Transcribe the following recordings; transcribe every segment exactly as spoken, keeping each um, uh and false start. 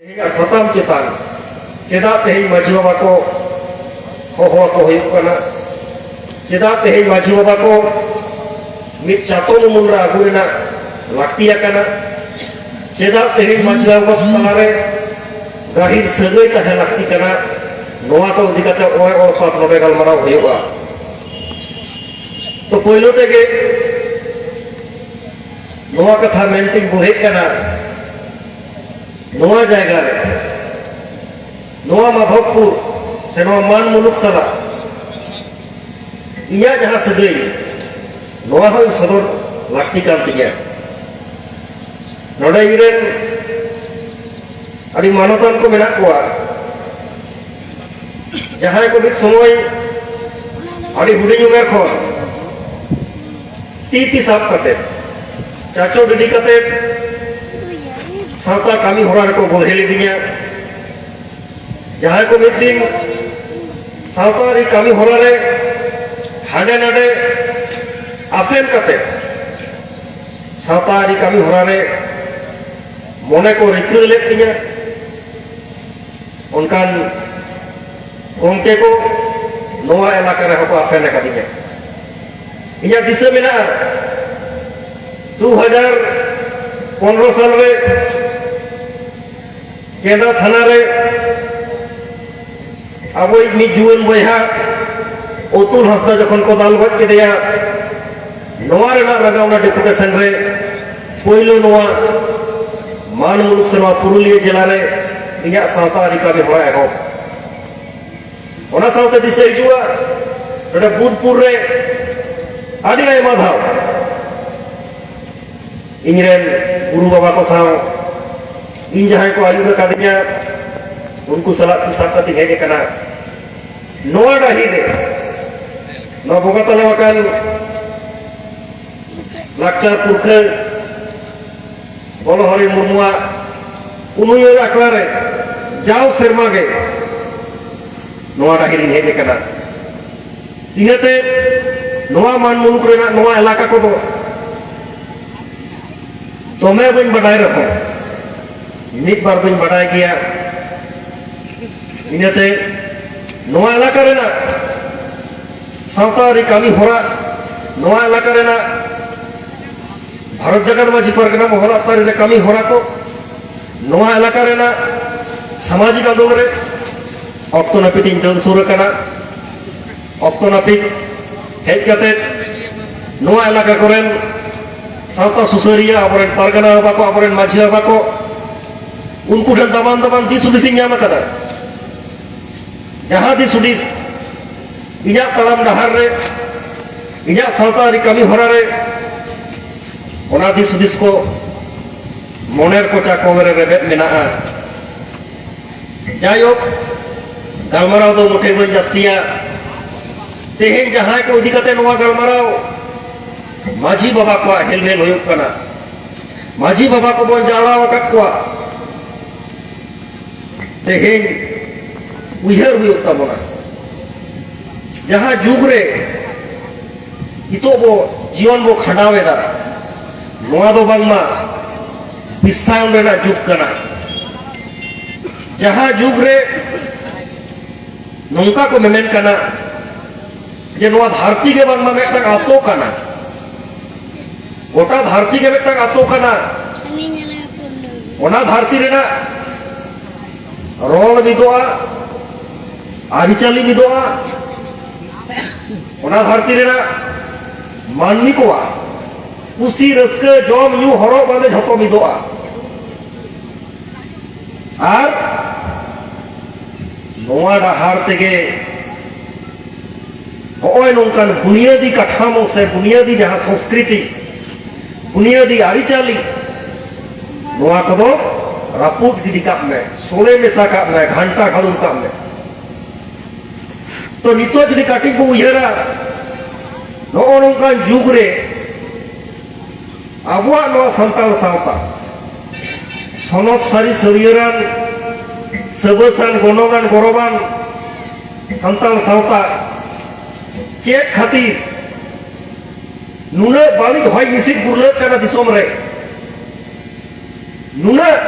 ᱛᱮᱦᱮᱧᱟᱜ ᱥᱟᱛᱟᱢ ᱪᱮᱛᱟᱱ ᱪᱮᱫᱟᱜ ᱛᱮᱦᱮᱧ ᱢᱟᱹᱡᱷᱤ ᱵᱟᱵᱟ ᱠᱚ ᱦᱚᱦᱚ ᱟᱠᱚ ᱦᱩᱭᱩᱜ ᱠᱟᱱᱟ? ᱪᱮᱫᱟᱜ ᱛᱮᱦᱮᱧ ᱢᱟᱹᱡᱷᱤ ᱵᱟᱵᱟ ᱠᱚ ᱢᱤᱫ ᱪᱟᱛᱚᱢ ᱩᱢᱩᱞ ᱨᱮ ᱟᱹᱜᱩ ᱨᱮᱱᱟᱜ ᱞᱟᱹᱠᱛᱤ ᱟᱠᱟᱱᱟ? ᱪᱮᱫᱟᱜ ᱛᱮᱦᱮᱧ ᱢᱟᱹᱡᱷᱤ ᱵᱟᱵᱟ ᱠᱚ ᱛᱟᱞᱟᱨᱮ ᱜᱟᱹᱦᱤᱨ ᱥᱟᱹᱜᱟᱹᱭ ᱛᱟᱦᱮᱸ ᱞᱟᱹᱠᱛᱤ ᱠᱟᱱᱟ? ᱱᱚᱣᱟ ᱠᱚ ᱤᱫᱤ ᱠᱟᱛᱮ ᱚᱲᱮ ᱚᱲᱯᱟᱛ ᱱᱚᱰᱮ ᱜᱟᱞᱢᱟᱨᱟᱣ ᱦᱩᱭᱩᱜᱼᱟ᱾ ᱛᱚ, ᱯᱳᱭᱞᱳ ᱛᱮᱜᱮ ᱱᱚᱣᱟ ᱠᱟᱛᱷᱟ ᱢᱮᱱᱛᱮᱧ ᱵᱚᱲᱦᱮᱜ ᱠᱟᱱᱟ, ᱱᱚᱣᱟ ᱡᱟᱭᱜᱟ ᱨᱮ, ᱱᱚᱣᱟ ᱢᱟᱫᱷᱚᱵᱽᱯᱩᱨ ᱥᱮ ᱱᱚᱣᱟ ᱢᱟᱱ ᱢᱩᱞᱩᱠ ᱥᱟᱞᱟᱜ ᱤᱧᱟᱹᱜ ᱡᱟᱦᱟᱸ ᱥᱟᱹᱜᱟᱹᱭ, ᱱᱚᱣᱟ ᱦᱚᱸ ᱥᱚᱫᱚᱨ ᱞᱟᱹᱠᱛᱤ ᱠᱟᱱ ᱛᱤᱧᱟᱹ᱾ ᱱᱚᱰᱮ ᱤᱧᱨᱮᱱ ᱟᱹᱰᱤ ᱢᱟᱱᱚᱛᱟᱱ ᱠᱚ ᱢᱮᱱᱟᱜ ᱠᱚᱣᱟ, ᱡᱟᱦᱟᱸᱭ ᱠᱚ ᱢᱤᱫ ᱥᱚᱢᱚᱭ ᱟᱹᱰᱤ ᱦᱩᱰᱤᱧ ᱩᱢᱮᱨ ᱠᱷᱚᱱ ᱛᱤ ᱛᱤ ᱥᱟᱵ ᱠᱟᱛᱮ, ᱪᱟᱪᱚ ᱜᱤᱰᱤ ᱠᱟᱛᱮ ᱥᱟᱶᱛᱟ ᱠᱟᱹᱢᱤ ᱦᱚᱨᱟ ᱨᱮᱠᱚ ᱵᱚᱲᱦᱮ ᱞᱤᱫᱤᱧᱟ᱾ ᱡᱟᱦᱟᱸᱭ ᱠᱚ ᱢᱤᱫ ᱫᱤᱱ ᱥᱟᱶᱛᱟ ᱟᱹᱨᱤ ᱠᱟᱹᱢᱤ ᱦᱚᱨᱟ ᱨᱮ ᱦᱟᱸᱰᱮ ᱱᱟᱰᱮ ᱟᱥᱮᱱ ᱠᱟᱛᱮ ᱥᱟᱶᱛᱟ ᱟᱹᱨᱤ ᱠᱟᱹᱢᱤ ᱦᱚᱨᱟ ᱨᱮ ᱢᱚᱱᱮ ᱠᱚ ᱨᱤᱠᱟᱹ ᱞᱮᱫ ᱛᱤᱧᱟᱹ, ᱚᱱᱠᱟᱱ ᱜᱚᱢᱠᱮ ᱠᱚ ᱱᱚᱣᱟ ᱮᱞᱟᱠᱟ ᱨᱮᱦᱚᱸ ᱠᱚ ᱟᱥᱮᱱ ᱟᱠᱟᱫᱤᱧᱟ᱾ ᱤᱧᱟᱹᱜ ᱫᱤᱥᱟᱹ ᱢᱮᱱᱟᱜᱼᱟ, ᱫᱩ ᱦᱟᱡᱟᱨ ᱯᱚᱱᱨᱚ ᱥᱟᱞ ᱨᱮ ᱠᱮᱸᱫᱟ ᱛᱷᱟᱱᱟ ᱨᱮ ᱟᱵᱚᱭᱤᱡ ᱢᱤᱫ ᱡᱩᱣᱟᱹᱱ ᱵᱚᱭᱦᱟ ᱚᱛᱩᱞ ᱦᱟᱸᱥᱫᱟ ᱡᱚᱠᱷᱚᱱ ᱠᱚ ᱫᱟᱞ ᱜᱚᱡ ᱠᱮᱫᱮᱭᱟ, ᱱᱚᱣᱟ ᱨᱮᱱᱟᱜ ᱞᱟᱜᱟᱣ ᱚᱱᱟ ᱰᱮᱯᱩᱴᱮᱥᱚᱱ ᱨᱮ ᱯᱳᱭᱞᱳ ᱱᱚᱣᱟ ᱢᱟᱱ ᱢᱩᱞᱩᱠ ᱥᱮ ᱱᱚᱣᱟ ᱯᱩᱨᱩᱞᱤᱭᱟᱹ ᱡᱮᱞᱟ ᱨᱮ ᱤᱧᱟᱹᱜ ᱥᱟᱶᱛᱟ ᱟᱹᱨᱤ ᱠᱟᱹᱢᱤ ᱦᱚᱨᱟ ᱮᱦᱚᱵ᱾ ᱚᱱᱟ ᱥᱟᱶᱛᱮ ᱫᱤᱥᱟᱹ ᱦᱤᱡᱩᱜᱼᱟ, ᱱᱚᱰᱮ ᱵᱩᱫᱷᱯᱩᱨ ᱨᱮ ᱟᱹᱰᱤ ᱟᱭᱢᱟ ᱫᱷᱟᱣ ᱤᱧᱨᱮᱱ ᱜᱩᱨᱩ ᱵᱟᱵᱟ ᱠᱚ ᱥᱟᱶ ᱤᱧ ᱡᱟᱦᱟᱸᱭ ᱠᱚ ᱟᱹᱭᱩᱨ ᱟᱠᱟᱫᱤᱧᱟ, ᱩᱱᱠᱩ ᱥᱟᱞᱟᱜ ᱛᱤ ᱥᱟᱵ ᱠᱟᱛᱮᱧ ᱦᱮᱡ ᱟᱠᱟᱱᱟ᱾ ᱱᱚᱣᱟ ᱰᱟᱹᱦᱤ ᱨᱮ, ᱱᱚᱣᱟ ᱵᱚᱸᱜᱟ ᱛᱟᱞᱟ ᱟᱠᱟᱱ ᱞᱟᱠᱪᱟᱨ ᱯᱩᱨᱠᱷᱟᱹ ᱵᱚᱞᱚᱦᱚᱨᱤ ᱢᱩᱨᱢᱩᱣᱟᱜ ᱩᱱᱩᱭᱟᱹᱨ ᱟᱠᱷᱲᱟ ᱨᱮ ᱡᱟᱣ ᱥᱮᱨᱢᱟ ᱜᱮ ᱱᱚᱣᱟ ᱰᱟᱹᱦᱤ ᱨᱤᱧ ᱦᱮᱡ ᱟᱠᱟᱱᱟ᱾ ᱤᱱᱟᱹᱛᱮ ᱱᱚᱣᱟ ᱢᱟᱱ ᱢᱩᱞᱩᱠ ᱨᱮᱱᱟᱜ ᱱᱚᱣᱟ ᱮᱞᱟᱠᱟ ᱠᱚᱫᱚ ᱫᱚᱢᱮ ᱵᱟᱹᱧ ᱵᱟᱰᱟᱭ ᱨᱮᱦᱚᱸ, ᱢᱤᱫ ᱵᱟᱨ ᱫᱚᱧ ᱵᱟᱰᱟᱭ ᱜᱮᱭᱟ᱾ ᱤᱱᱟᱹᱛᱮ ᱱᱚᱣᱟ ᱮᱞᱟᱠᱟ ᱨᱮᱱᱟᱜ ᱥᱟᱶᱛᱟ ᱟᱹᱨᱤ ᱠᱟᱹᱢᱤ ᱦᱚᱨᱟ, ᱱᱚᱣᱟ ᱮᱞᱟᱠᱟ ᱨᱮᱱᱟᱜ ᱵᱷᱟᱨᱚᱛ ᱡᱟᱠᱟᱛ ᱢᱟᱹᱡᱷᱤ ᱯᱟᱨᱜᱟᱱᱟ ᱢᱚᱦᱚᱞ ᱟᱛᱟᱨᱤ ᱨᱮ ᱠᱟᱹᱢᱤ ᱦᱚᱨᱟ ᱠᱚ, ᱱᱚᱣᱟ ᱮᱞᱟᱠᱟ ᱨᱮᱱᱟᱜ ᱥᱟᱢᱟᱡᱤᱠ ᱟᱸᱫᱳᱲ ᱨᱮ ᱚᱠᱛᱚ ᱱᱟᱹᱯᱤᱛ ᱤᱧ ᱫᱟᱹᱲ ᱥᱩᱨ ᱟᱠᱟᱱᱟ᱾ ᱚᱠᱛᱚ ᱱᱟᱹᱯᱤᱛ ᱦᱮᱡ ᱠᱟᱛᱮ ᱱᱚᱣᱟ ᱮᱞᱟᱠᱟ ᱠᱚᱨᱮᱱ ᱥᱟᱶᱛᱟ ᱥᱩᱥᱟᱹᱨᱤᱭᱟᱹ, ᱟᱵᱚᱨᱮᱱ ᱯᱟᱨᱜᱟᱱᱟ ᱵᱟᱵᱟ ᱠᱚ, ᱟᱵᱚᱨᱮᱱ ᱢᱟᱹᱡᱷᱤ ᱵᱟᱵᱟ ᱠᱚ, ᱩᱱᱠᱩ ᱴᱷᱮᱱ ᱫᱟᱢᱟᱱ ᱫᱟᱢᱟᱱ ᱫᱤᱥ ᱦᱩᱫᱤᱥ ᱤᱧ ᱧᱟᱢ ᱟᱠᱟᱫᱟ᱾ ᱡᱟᱦᱟᱸ ᱫᱤᱥ ᱦᱩᱫᱤᱥ ᱤᱧᱟᱹᱜ ᱛᱟᱲᱟᱢ ᱰᱟᱦᱟᱨ ᱨᱮ, ᱤᱧᱟᱹᱜ ᱥᱟᱶᱛᱟ ᱟᱹᱨᱤ ᱠᱟᱹᱢᱤ ᱦᱚᱨᱟ ᱨᱮ, ᱚᱱᱟ ᱫᱤᱥ ᱦᱩᱫᱤᱥ ᱠᱚ ᱢᱚᱱᱮᱨ ᱠᱚᱪᱟ ᱠᱚᱞ ᱨᱮ ᱨᱮᱵᱮᱫ ᱢᱮᱱᱟᱜᱼᱟ᱾ ᱡᱟᱭᱦᱳᱠ, ᱜᱟᱞᱢᱟᱨᱟᱣ ᱫᱚ ᱢᱚᱴᱷᱮ ᱵᱟᱹᱧ ᱡᱟᱹᱥᱛᱤᱭᱟ᱾ ᱛᱮᱦᱮᱧ ᱡᱟᱦᱟᱸᱭ ᱠᱚ ᱤᱫᱤ ᱠᱟᱛᱮ ᱱᱚᱣᱟ ᱜᱟᱞᱢᱟᱨᱟᱣ, ᱢᱟᱹᱡᱷᱤ ᱵᱟᱵᱟ ᱠᱚᱣᱟᱜ ᱦᱮᱞᱢᱮᱞ ᱦᱩᱭᱩᱜ ᱠᱟᱱᱟ᱾ ᱢᱟᱹᱡᱷᱤ ᱵᱟᱵᱟ ᱠᱚᱵᱚᱱ ᱡᱟᱣᱨᱟ ᱟᱠᱟᱫ ᱠᱚᱣᱟ᱾ ᱛᱮᱦᱮᱧ ᱩᱭᱦᱟᱹᱨ ᱦᱩᱭᱩᱜ ᱛᱟᱵᱚᱱᱟ, ᱡᱟᱦᱟᱸ ᱡᱩᱜᱽ ᱨᱮ ᱱᱤᱛᱚᱜ ᱵᱚ ᱡᱤᱭᱚᱱ ᱵᱚ ᱠᱷᱟᱸᱰᱟᱣ ᱮᱫᱟ, ᱱᱚᱣᱟ ᱫᱚ ᱵᱟᱝᱢᱟ ᱵᱤᱥᱥᱟᱭᱚᱱ ᱨᱮᱱᱟᱜ ᱡᱩᱜᱽ ᱠᱟᱱᱟ᱾ ᱡᱟᱦᱟᱸ ᱡᱩᱜᱽ ᱨᱮ ᱱᱚᱝᱠᱟ ᱠᱚ ᱢᱮᱢᱮᱱ ᱠᱟᱱᱟ ᱡᱮ ᱱᱚᱣᱟ ᱫᱷᱟᱹᱨᱛᱤ ᱜᱮ ᱵᱟᱝᱢᱟ ᱢᱤᱫᱴᱟᱝ ᱟᱛᱳ ᱠᱟᱱᱟ, ᱜᱚᱴᱟ ᱫᱷᱟᱹᱨᱛᱤ ᱜᱮ ᱢᱤᱫᱴᱟᱝ ᱟᱛᱳ ᱠᱟᱱᱟ᱾ ᱚᱱᱟ ᱫᱷᱟᱹᱨᱛᱤ ᱨᱮᱱᱟᱜ ᱨᱚᱲ ᱢᱤᱫᱚᱜᱼᱟ, ᱟᱹᱨᱤᱪᱟᱹᱞᱤ ᱢᱤᱫᱚᱜᱼᱟ, ᱚᱱᱟ ᱫᱷᱟᱹᱨᱛᱤ ᱨᱮᱱᱟᱜ ᱢᱟᱹᱱᱢᱤ ᱠᱚᱣᱟᱜ ᱠᱩᱥᱤ ᱨᱟᱹᱥᱠᱟᱹ, ᱡᱚᱢ ᱧᱩ, ᱦᱚᱨᱚᱜ ᱵᱟᱸᱫᱮ ᱡᱷᱚᱛᱚ ᱢᱤᱫᱚᱜᱼᱟ᱾ ᱟᱨ ᱱᱚᱣᱟ ᱰᱟᱦᱟᱨ ᱛᱮᱜᱮ ᱱᱚᱜᱼᱚᱭ ᱱᱚᱝᱠᱟᱱ ᱵᱩᱱᱤᱭᱟᱹᱫᱤ ᱠᱟᱴᱷᱟᱢᱳ ᱥᱮ ᱵᱩᱱᱤᱭᱟᱹᱫᱤ ᱡᱟᱦᱟᱸ ᱥᱚᱝᱥᱠᱨᱤᱛᱤ, ᱵᱩᱱᱤᱭᱟᱹᱫᱤ ᱟᱹᱨᱤᱪᱟᱹᱞᱤ, ᱱᱚᱣᱟ ᱠᱚᱫᱚ ᱨᱟᱹᱯᱩᱫ ᱜᱤᱰᱤ ᱠᱟᱜ ᱢᱮ, ᱥᱚᱲᱮ ᱢᱮᱥᱟ ᱠᱟᱜ ᱢᱮ, ᱜᱷᱟᱱᱴᱟ ᱜᱷᱟᱹᱲᱩᱢ ᱠᱟᱜ ᱢᱮ᱾ ᱛᱚ ᱱᱤᱛᱚᱜ ᱡᱩᱫᱤ ᱠᱟᱹᱴᱤᱡ ᱵᱚ ᱩᱭᱦᱟᱹᱨᱟ, ᱱᱚᱜᱼᱚ ᱱᱚᱝᱠᱟᱱ ᱡᱩᱜᱽ ᱨᱮ ᱟᱵᱚᱣᱟᱜ ᱱᱚᱣᱟ ᱥᱟᱱᱛᱟᱲ ᱥᱟᱶᱛᱟ, ᱥᱚᱱᱚᱛ ᱥᱟᱹᱨᱤ ᱥᱟᱹᱨᱭᱟᱹᱲᱟᱱ, ᱥᱟᱹᱵᱟᱹᱥᱟᱱ, ᱜᱚᱱᱚᱝᱟᱱ, ᱜᱚᱨᱚᱵᱟᱱ ᱥᱟᱱᱛᱟᱲ ᱥᱟᱶᱛᱟ ᱪᱮᱫ ᱠᱷᱟᱹᱛᱤᱨ ᱱᱩᱱᱟᱹᱜ ᱵᱟᱹᱲᱤᱡ ᱦᱚᱭ ᱦᱤᱸᱥᱤᱫ ᱵᱩᱨᱞᱟᱹᱜ ᱠᱟᱱᱟ ᱫᱤᱥᱚᱢ ᱨᱮ? ᱱᱩᱱᱟᱹᱜ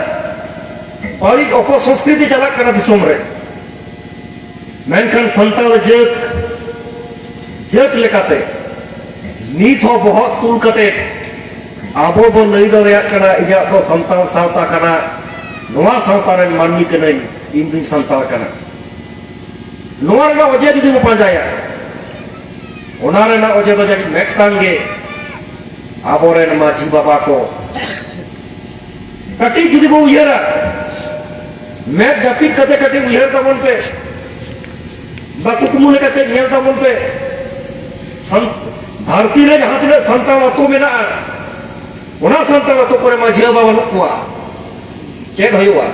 ᱵᱟᱹᱲᱤᱡ ᱚᱯᱚᱥᱚᱝᱥᱠᱨᱤᱛᱤ ᱪᱟᱞᱟᱜ ᱠᱟᱱᱟ ᱫᱤᱥᱚᱢ ᱨᱮ᱾ ᱢᱮᱱᱠᱷᱟᱱ ᱥᱟᱱᱛᱟᱲ ᱡᱟᱹᱛ, ᱡᱟᱹᱛ ᱞᱮᱠᱟᱛᱮ ᱱᱤᱛ ᱦᱚᱸ ᱵᱚᱦᱚᱜ ᱛᱩᱞ ᱠᱟᱛᱮ ᱟᱵᱚ ᱵᱚ ᱞᱟᱹᱭ ᱫᱟᱲᱮᱭᱟᱜ ᱠᱟᱱᱟ, "ᱤᱧᱟᱹᱜ ᱫᱚ ᱥᱟᱱᱛᱟᱲ ᱥᱟᱶᱛᱟ ᱠᱟᱱᱟ, ᱱᱚᱣᱟ ᱥᱟᱶᱛᱟ ᱨᱮᱱ ᱢᱟᱹᱱᱢᱤ ᱠᱟᱹᱱᱟᱹᱧ, ᱤᱧ ᱫᱩᱧ ᱥᱟᱱᱛᱟᱲ ᱠᱟᱱᱟ᱾" ᱱᱚᱣᱟ ᱨᱮᱱᱟᱜ ᱚᱡᱮ ᱡᱩᱫᱤ ᱵᱚ ᱯᱟᱸᱡᱟᱭᱟ, ᱚᱱᱟ ᱨᱮᱱᱟᱜ ᱚᱡᱮ ᱫᱚ ᱡᱟᱹᱱᱤᱡ ᱢᱤᱫᱴᱟᱝ ᱜᱮ, ᱟᱵᱚᱨᱮᱱ ᱢᱟᱹᱡᱷᱤ ᱵᱟᱵᱟ ᱠᱚ᱾ ᱠᱟᱹᱴᱤᱡ ᱡᱩᱫᱤ ᱵᱚ ᱩᱭᱦᱟᱹᱨᱟ, ᱢᱮᱫ ᱡᱟᱹᱯᱤᱫ ᱠᱟᱛᱮ ᱠᱟᱹᱴᱤᱡ ᱩᱭᱦᱟᱹᱨ ᱛᱟᱵᱚᱱ ᱯᱮ, ᱵᱟ ᱠᱩᱠᱢᱩ ᱞᱮᱠᱟᱛᱮ ᱧᱮᱞ ᱛᱟᱵᱚᱱ ᱯᱮ, ᱥᱟᱱ-, ᱫᱷᱟᱹᱨᱛᱤ ᱨᱮ ᱡᱟᱦᱟᱸ ᱛᱤᱱᱟᱹᱜ ᱥᱟᱱᱛᱟᱲ ᱟᱹᱛᱩ ᱢᱮᱱᱟᱜᱼᱟ, ᱚᱱᱟ ᱥᱟᱱᱛᱟᱲ ᱟᱹᱛᱩ ᱠᱚᱨᱮ ᱢᱟᱹᱡᱷᱤ ᱵᱟᱵᱟ ᱵᱟᱹᱱᱩᱜ ᱠᱚᱣᱟ, ᱪᱮᱫ ᱦᱩᱭᱩᱜᱼᱟ?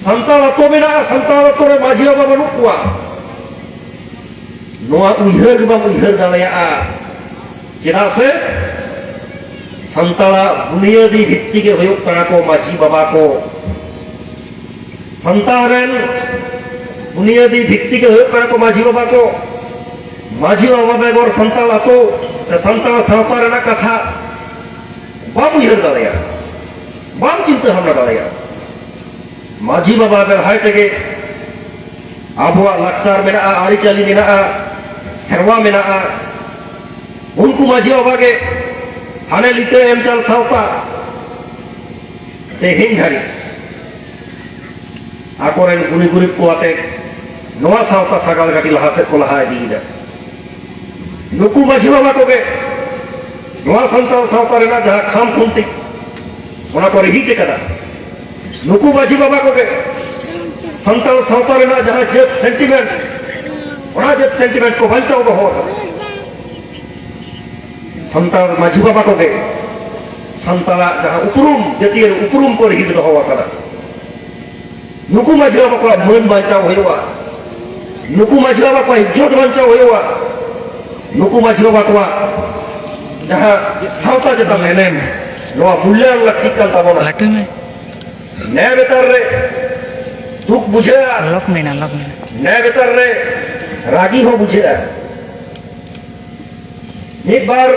ᱥᱟᱱᱛᱟᱲ ᱟᱹᱛᱩ ᱢᱮᱱᱟᱜᱼᱟ, ᱥᱟᱱᱛᱟᱲ ᱟᱹᱛᱩ ᱨᱮ ᱢᱟᱹᱡᱷᱤ ᱵᱟᱵᱟ ᱵᱟᱹᱱᱩᱜ ᱠᱚᱣᱟ, ᱱᱚᱣᱟ ᱩᱭᱦᱟᱹᱨ ᱜᱮ ᱵᱟᱢ ᱩᱭᱦᱟᱹᱨ ᱫᱟᱲᱮᱭᱟᱜᱼᱟ᱾ ᱪᱮᱫᱟᱜ ᱥᱮ ᱥᱟᱱᱛᱟᱲᱟᱜ ᱵᱩᱱᱤᱭᱟᱹᱫᱤ ᱵᱷᱤᱛᱛᱤ ᱜᱮ ᱦᱩᱭᱩᱜ ᱠᱟᱱᱟ ᱠᱚ ᱢᱟᱹᱡᱷᱤ ᱵᱟᱵᱟ ᱠᱚ᱾ ᱥᱟᱱᱛᱟᱲ ᱨᱮᱱ ᱵᱩᱱᱤᱭᱟᱹᱫᱤ ᱵᱷᱤᱛᱛᱤ ᱜᱮ ᱦᱩᱭᱩᱜ ᱠᱟᱱᱟ ᱠᱚ ᱢᱟᱹᱡᱷᱤ ᱵᱟᱵᱟ ᱠᱚ᱾ ᱢᱟᱹᱡᱷᱤ ᱵᱟᱵᱟ ᱵᱮᱜᱚᱨ ᱥᱟᱱᱛᱟᱲ ᱟᱹᱛᱩ ᱥᱮ ᱥᱟᱱᱛᱟᱲ ᱥᱟᱶᱛᱟ ᱨᱮᱱᱟᱜ ᱠᱟᱛᱷᱟ ᱵᱟᱢ ᱩᱭᱦᱟᱹᱨ ᱫᱟᱲᱮᱭᱟᱜᱼᱟ, ᱵᱟᱢ ᱪᱤᱱᱛᱟᱹ ᱵᱷᱟᱵᱽᱱᱟ ᱫᱟᱲᱮᱭᱟᱜᱼᱟ᱾ ᱢᱟᱹᱡᱷᱤ ᱵᱟᱵᱟ ᱵᱮᱲᱦᱟᱭ ᱛᱮᱜᱮ ᱟᱵᱚᱣᱟᱜ ᱞᱟᱠᱪᱟᱨ ᱢᱮᱱᱟᱜᱼᱟ, ᱟᱹᱨᱤᱪᱟᱹᱞᱤ ᱢᱮᱱᱟᱜᱼᱟ, ᱥᱮᱨᱣᱟ ᱢᱮᱱᱟᱜᱼᱟ᱾ ᱩᱱᱠᱩ ᱢᱟᱹᱡᱷᱤ ᱵᱟᱵᱟ ᱜᱮ ᱦᱟᱱᱮ ᱞᱤᱴᱟᱹ ᱮᱢ ᱪᱟᱞ ᱥᱟᱶᱛᱟ ᱛᱮᱦᱮᱧ ᱫᱷᱟᱹᱨᱤᱡ ᱟᱠᱚᱨᱮᱱ ᱜᱩᱱᱤ ᱜᱩᱨᱤᱵ ᱠᱚ ᱟᱛᱮ ᱱᱚᱣᱟ ᱥᱟᱶᱛᱟ ᱥᱟᱜᱟᱲ ᱜᱟᱹᱰᱤ ᱞᱟᱦᱟ ᱥᱮᱫ ᱠᱚ ᱞᱟᱦᱟ ᱤᱫᱤᱭᱮᱫᱟ᱾ ᱱᱩᱠᱩ ᱢᱟᱹᱡᱷᱤ ᱵᱟᱵᱟ ᱠᱚᱜᱮ ᱱᱚᱣᱟ ᱥᱟᱱᱛᱟᱲ ᱥᱟᱶᱛᱟ ᱨᱮᱱᱟᱜ ᱡᱟᱦᱟᱸ ᱠᱷᱟᱢ ᱠᱷᱩᱱᱴᱤ, ᱚᱱᱟ ᱠᱚ ᱨᱤᱦᱤᱴ ᱟᱠᱟᱫᱟ᱾ ᱱᱩᱠᱩ ᱢᱟᱹᱡᱷᱤ ᱵᱟᱵᱟ ᱠᱚᱜᱮ ᱥᱟᱱᱛᱟᱲ ᱥᱟᱶᱛᱟ ᱨᱮᱱᱟᱜ ᱡᱟᱦᱟᱸ ᱡᱟᱹᱛ ᱥᱮᱱᱴᱤᱢᱮᱱᱴ, ᱚᱱᱟ ᱡᱟᱹᱛ ᱥᱮᱱᱴᱤᱢᱮᱱᱴ ᱠᱚ ᱵᱟᱧᱪᱟᱣ ᱫᱚᱦᱚ ᱟᱠᱟᱫᱟ᱾ ᱥᱟᱱᱛᱟᱲ ᱢᱟᱹᱡᱷᱤ ᱵᱟᱵᱟ ᱠᱚᱜᱮ ᱥᱟᱱᱛᱟᱲᱟᱜ ᱡᱟᱦᱟᱸ ᱩᱯᱨᱩᱢ, ᱡᱟᱹᱛᱤᱭᱟᱹᱨᱤ ᱩᱯᱨᱩᱢ ᱠᱚ ᱨᱤᱦᱤᱴ ᱫᱚᱦᱚ ᱟᱠᱟᱫᱟ᱾ ᱱᱩᱠᱩ ᱢᱟᱹᱡᱷᱤ ᱵᱟᱵᱟ ᱠᱚᱣᱟᱜ ᱢᱟᱹᱱ ᱵᱟᱧᱪᱟᱣ ᱦᱩᱭᱩᱜᱼᱟ, ᱱᱩᱠᱩ ᱢᱟᱹᱡᱷᱤ ᱵᱟᱵᱟ ᱠᱚᱣᱟᱜ ᱤᱡᱽᱡᱚᱛ ᱵᱟᱧᱪᱟᱣ ᱦᱩᱭᱩᱜᱼᱟ, ᱱᱩᱠᱩ ᱢᱟᱹᱡᱷᱤ ᱵᱟᱵᱟ ᱠᱚᱣᱟᱜ ᱡᱟᱦᱟᱸ ᱥᱟᱶᱛᱟ ᱪᱮᱛᱟᱱ ᱮᱱᱮᱢ, ᱱᱚᱣᱟ ᱢᱩᱞᱞᱟᱭᱚᱱ ᱞᱟᱹᱠᱛᱤᱜ ᱠᱟᱱ ᱛᱟᱵᱚᱱᱟ᱾ ᱞᱟᱹᱴᱩᱭ ᱢᱮ᱾ ᱱᱮ ᱵᱮᱛᱟᱨ ᱨᱮ ᱫᱩᱠ ᱵᱩᱡᱷᱟᱹᱜᱼᱟ, ᱞᱚᱠ ᱢᱮᱱᱟ, ᱞᱚᱠ ᱢᱮᱱᱟ᱾ ᱱᱮ ᱵᱮᱛᱟᱨ ᱨᱮ ᱨᱟᱹᱜᱤ ᱦᱚᱸ ᱵᱩᱡᱷᱟᱹᱜᱼᱟ᱾ ᱢᱤᱫ ᱵᱟᱨ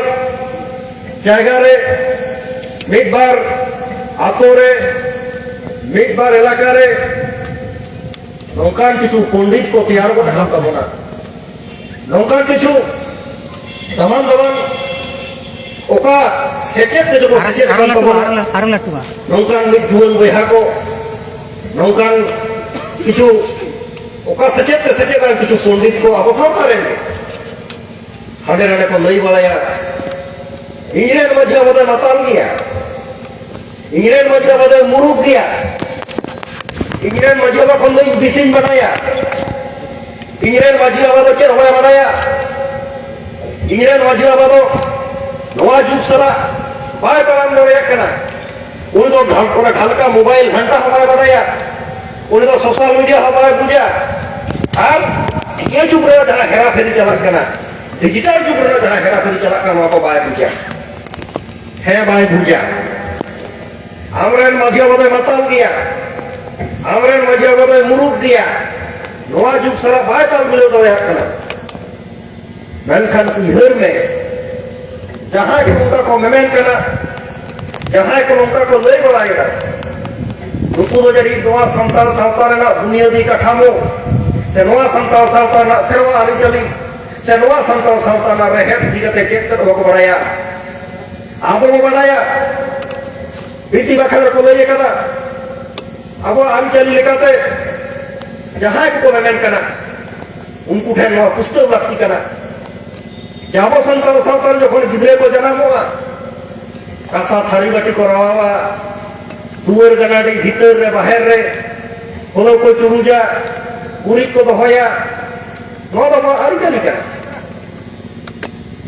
ᱡᱟᱭᱜᱟ ᱨᱮ, ᱢᱤᱫ ᱵᱟᱨ ᱟᱛᱳ ᱨᱮ, ᱢᱤᱫ ᱵᱟᱨ ᱮᱞᱟᱠᱟ ᱨᱮ ᱱᱚᱝᱠᱟᱱ ᱠᱤᱪᱷᱩ ᱯᱚᱱᱰᱤᱛ ᱠᱚ ᱛᱮᱭᱟᱨ ᱜᱚᱫ ᱟᱠᱟᱱ ᱛᱟᱵᱚᱱᱟ᱾ ᱱᱚᱝᱠᱟᱱ ᱠᱤᱪᱷᱩ ᱫᱟᱢᱟᱱ ᱫᱟᱢᱟᱱ ᱚᱠᱟ ᱥᱮᱪᱮᱫ ᱛᱮ ᱡᱚᱠᱷᱚᱱ ᱥᱮᱪᱮᱫ ᱟᱨᱚ ᱟᱠᱟᱱ ᱞᱟᱹᱴᱩᱜᱼᱟ, ᱛᱟᱵᱚᱱᱟ, ᱟᱨᱚ ᱞᱟ-, ᱟᱨᱚ ᱞᱟᱹᱴᱩᱜᱼᱟ᱾ ᱱᱚᱝᱠᱟᱱ ᱢᱤᱫ ᱡᱩᱣᱟᱹᱱ ᱵᱚᱭᱦᱟ ᱠᱚ, ᱱᱚᱝᱠᱟᱱ ᱠᱤᱪᱷᱩ ᱚᱠᱟ ᱥᱮᱪᱮᱫ ᱛᱮ ᱥᱮᱪᱮᱫ ᱟᱱ ᱠᱤᱪᱷᱩ ᱯᱚᱱᱰᱤᱛ ᱠᱚ ᱟᱵᱚ ᱥᱟᱶᱛᱟ ᱨᱮᱱ ᱜᱮ ᱦᱟᱸᱰᱮ ᱱᱟᱰᱮ ᱠᱚ ᱞᱟᱹᱭ ᱵᱟᱲᱟᱭᱟ, "ᱤᱧ ᱨᱮᱱ ᱢᱟᱹᱡᱷᱤ ᱵᱟᱵᱟ ᱫᱚᱭ ᱢᱟᱛᱟᱞ ᱜᱮᱭᱟ, ᱤᱧ ᱨᱮᱱ ᱢᱟᱹᱡᱷᱤ ᱵᱟᱵᱟ ᱫᱚᱭ ᱢᱩᱨᱩᱠ ᱜᱮᱭᱟ, ᱤᱧ ᱨᱮᱱ ᱢᱟᱹᱡᱷᱤ ᱵᱟᱵᱟ ᱠᱷᱚᱱ ᱫᱚ ᱤᱧ ᱵᱮᱥᱤᱧ ᱵᱟᱰᱟᱭᱟ, ᱤᱧ ᱨᱮᱱ ᱢᱟᱹᱡᱷᱤ ᱵᱟᱵᱟ ᱫᱚ ᱪᱮᱫ ᱦᱚᱸ ᱵᱟᱭ ᱵᱟᱰᱟᱭᱟ, ᱤᱧ ᱨᱮᱱ ᱢᱟᱹᱡᱷᱤ ᱵᱟᱵᱟ ᱫᱚ ᱱᱚᱣᱟ ᱡᱩᱜᱽ ᱥᱟᱞᱟᱜ ᱵᱟᱭ ᱛᱟᱲᱟᱢ ᱫᱟᱲᱮᱭᱟᱜ ᱠᱟᱱᱟ, ᱩᱱᱤ ᱫᱚ ᱰᱷᱟᱞ-, ᱚᱱᱟ ᱰᱷᱟᱞᱠᱟ ᱢᱳᱵᱟᱭᱤᱞ ᱜᱷᱟᱱᱴᱟ ᱦᱚᱸ ᱵᱟᱭ ᱵᱟᱰᱟᱭᱟ, ᱩᱱᱤ ᱫᱚ ᱥᱳᱥᱟᱞ ᱢᱤᱰᱤᱭᱟ ᱦᱚᱸ ᱵᱟᱭ ᱵᱩᱡᱟ, ᱟᱨ ᱱᱤᱭᱟᱹ ᱡᱩᱜᱽ ᱨᱮ ᱡᱟᱦᱟᱸ ᱦᱮᱨᱟ ᱯᱷᱮᱨᱤ ᱪᱟᱞᱟᱜ ᱠᱟᱱᱟ, ᱰᱤᱡᱤᱴᱟᱞ ᱡᱩᱜᱽ ᱨᱮ ᱡᱟᱦᱟᱸ ᱦᱮᱨᱟ ᱯᱷᱮᱨᱤ ᱪᱟᱞᱟᱜ ᱠᱟᱱᱟ, ᱱᱚᱣᱟ ᱠᱚ ᱵᱟᱭ ᱵᱩᱡᱟ, ᱦᱮᱸ ᱵᱟᱭ ᱵᱩᱡᱟ, ᱟᱢᱨᱮᱱ ᱢᱟᱹᱡᱷᱤ ᱵᱟᱵᱟ ᱫᱚᱭ ᱢᱟᱛᱟᱞ ᱜᱮᱭᱟ, ᱟᱢᱨᱮᱱ ᱢᱟᱹᱡᱷᱤ ᱵᱟᱵᱟ ᱫᱚᱭ ᱢᱩᱨᱩᱠ ᱜᱮᱭᱟ, ᱱᱚᱣᱟ ᱡᱩᱜᱽ ᱥᱟᱞᱟᱜ ᱵᱟᱭ ᱛᱟᱞ ᱢᱤᱞᱟᱹᱣ ᱫᱟᱲᱮᱭᱟᱜ ᱠᱟᱱᱟ᱾ ᱢᱮᱱᱠᱷᱟᱱ ᱩᱭᱦᱟᱹᱨ ᱢᱮ, ᱡᱟᱦᱟᱸᱭ ᱠᱚ ᱱᱚᱝᱠᱟ ᱠᱚ ᱢᱮᱢᱮᱱ ᱠᱟᱱᱟ, ᱡᱟᱦᱟᱸᱭ ᱠᱚ ᱱᱚᱝᱠᱟ ᱠᱚ ᱞᱟᱹᱭ ᱵᱟᱲᱟᱭᱮᱫᱟ, ᱱᱩᱠᱩ ᱫᱚ ᱡᱟᱹᱱᱤᱡ ᱱᱚᱣᱟ ᱥᱟᱱᱛᱟᱲ ᱥᱟᱶᱛᱟ ᱨᱮᱱᱟᱜ ᱵᱩᱱᱤᱭᱟᱹᱫᱤ ᱠᱟᱴᱷᱟᱢᱳ ᱥᱮ ᱱᱚᱣᱟ ᱥᱟᱱᱛᱟᱲ ᱥᱟᱶᱛᱟ ᱨᱮᱱᱟᱜ ᱥᱮᱨᱣᱟ ᱟᱹᱨᱤᱪᱟᱹᱞᱤ ᱥᱮ ᱱᱚᱣᱟ ᱥᱟᱱᱛᱟᱲ ᱥᱟᱶᱛᱟ ᱨᱮᱱᱟᱜ ᱨᱮᱦᱮᱫ ᱤᱫᱤ ᱠᱟᱛᱮ ᱪᱮᱫ ᱛᱮᱫ ᱵᱟᱠᱚ ᱵᱟᱲᱟᱭᱟ᱾ ᱟᱵᱚ ᱵᱚ ᱵᱟᱲᱟᱭᱟ, ᱵᱤᱱᱛᱤ ᱵᱟᱠᱷᱮᱬ ᱨᱮᱠᱚ ᱞᱟᱹᱭ ᱟᱠᱟᱫᱟ, ᱟᱵᱚᱣᱟᱜ ᱟᱹᱨᱤᱪᱟᱹᱞᱤ ᱞᱮᱠᱟᱛᱮ ᱡᱟᱦᱟᱸᱭ ᱠᱚᱠᱚ ᱢᱮᱢᱮᱱ ᱠᱟᱱᱟ, ᱩᱱᱠᱩ ᱴᱷᱮᱱ ᱱᱚᱣᱟ ᱯᱩᱥᱴᱟᱹᱣ ᱞᱟᱹᱠᱛᱤ ᱠᱟᱱᱟ᱾ ᱡᱮ ᱟᱵᱚ ᱥᱟᱱᱛᱟᱲ ᱥᱟᱶᱛᱟ ᱨᱮ ᱡᱚᱠᱷᱚᱱ ᱜᱤᱫᱽᱨᱟᱹ ᱠᱚ ᱡᱟᱱᱟᱢᱚᱜᱼᱟ, ᱠᱟᱸᱥᱟ ᱛᱷᱟᱹᱨᱤ ᱵᱟᱹᱴᱤ ᱠᱚ ᱨᱟᱣᱟᱣᱟ, ᱫᱩᱣᱟᱹᱨ ᱜᱟᱱᱟᱰᱤ ᱵᱷᱤᱛᱟᱹᱨ ᱨᱮ ᱵᱟᱦᱮᱨ ᱨᱮ ᱦᱩᱲᱩ ᱠᱚ ᱪᱩᱨᱩᱡᱟ, ᱜᱩᱨᱤᱡ ᱠᱚ ᱫᱚᱦᱚᱭᱟ, ᱱᱚᱣᱟ ᱫᱚ ᱟᱵᱚᱣᱟᱜ ᱟᱹᱨᱤᱪᱟᱹᱞᱤ ᱠᱟᱱᱟ᱾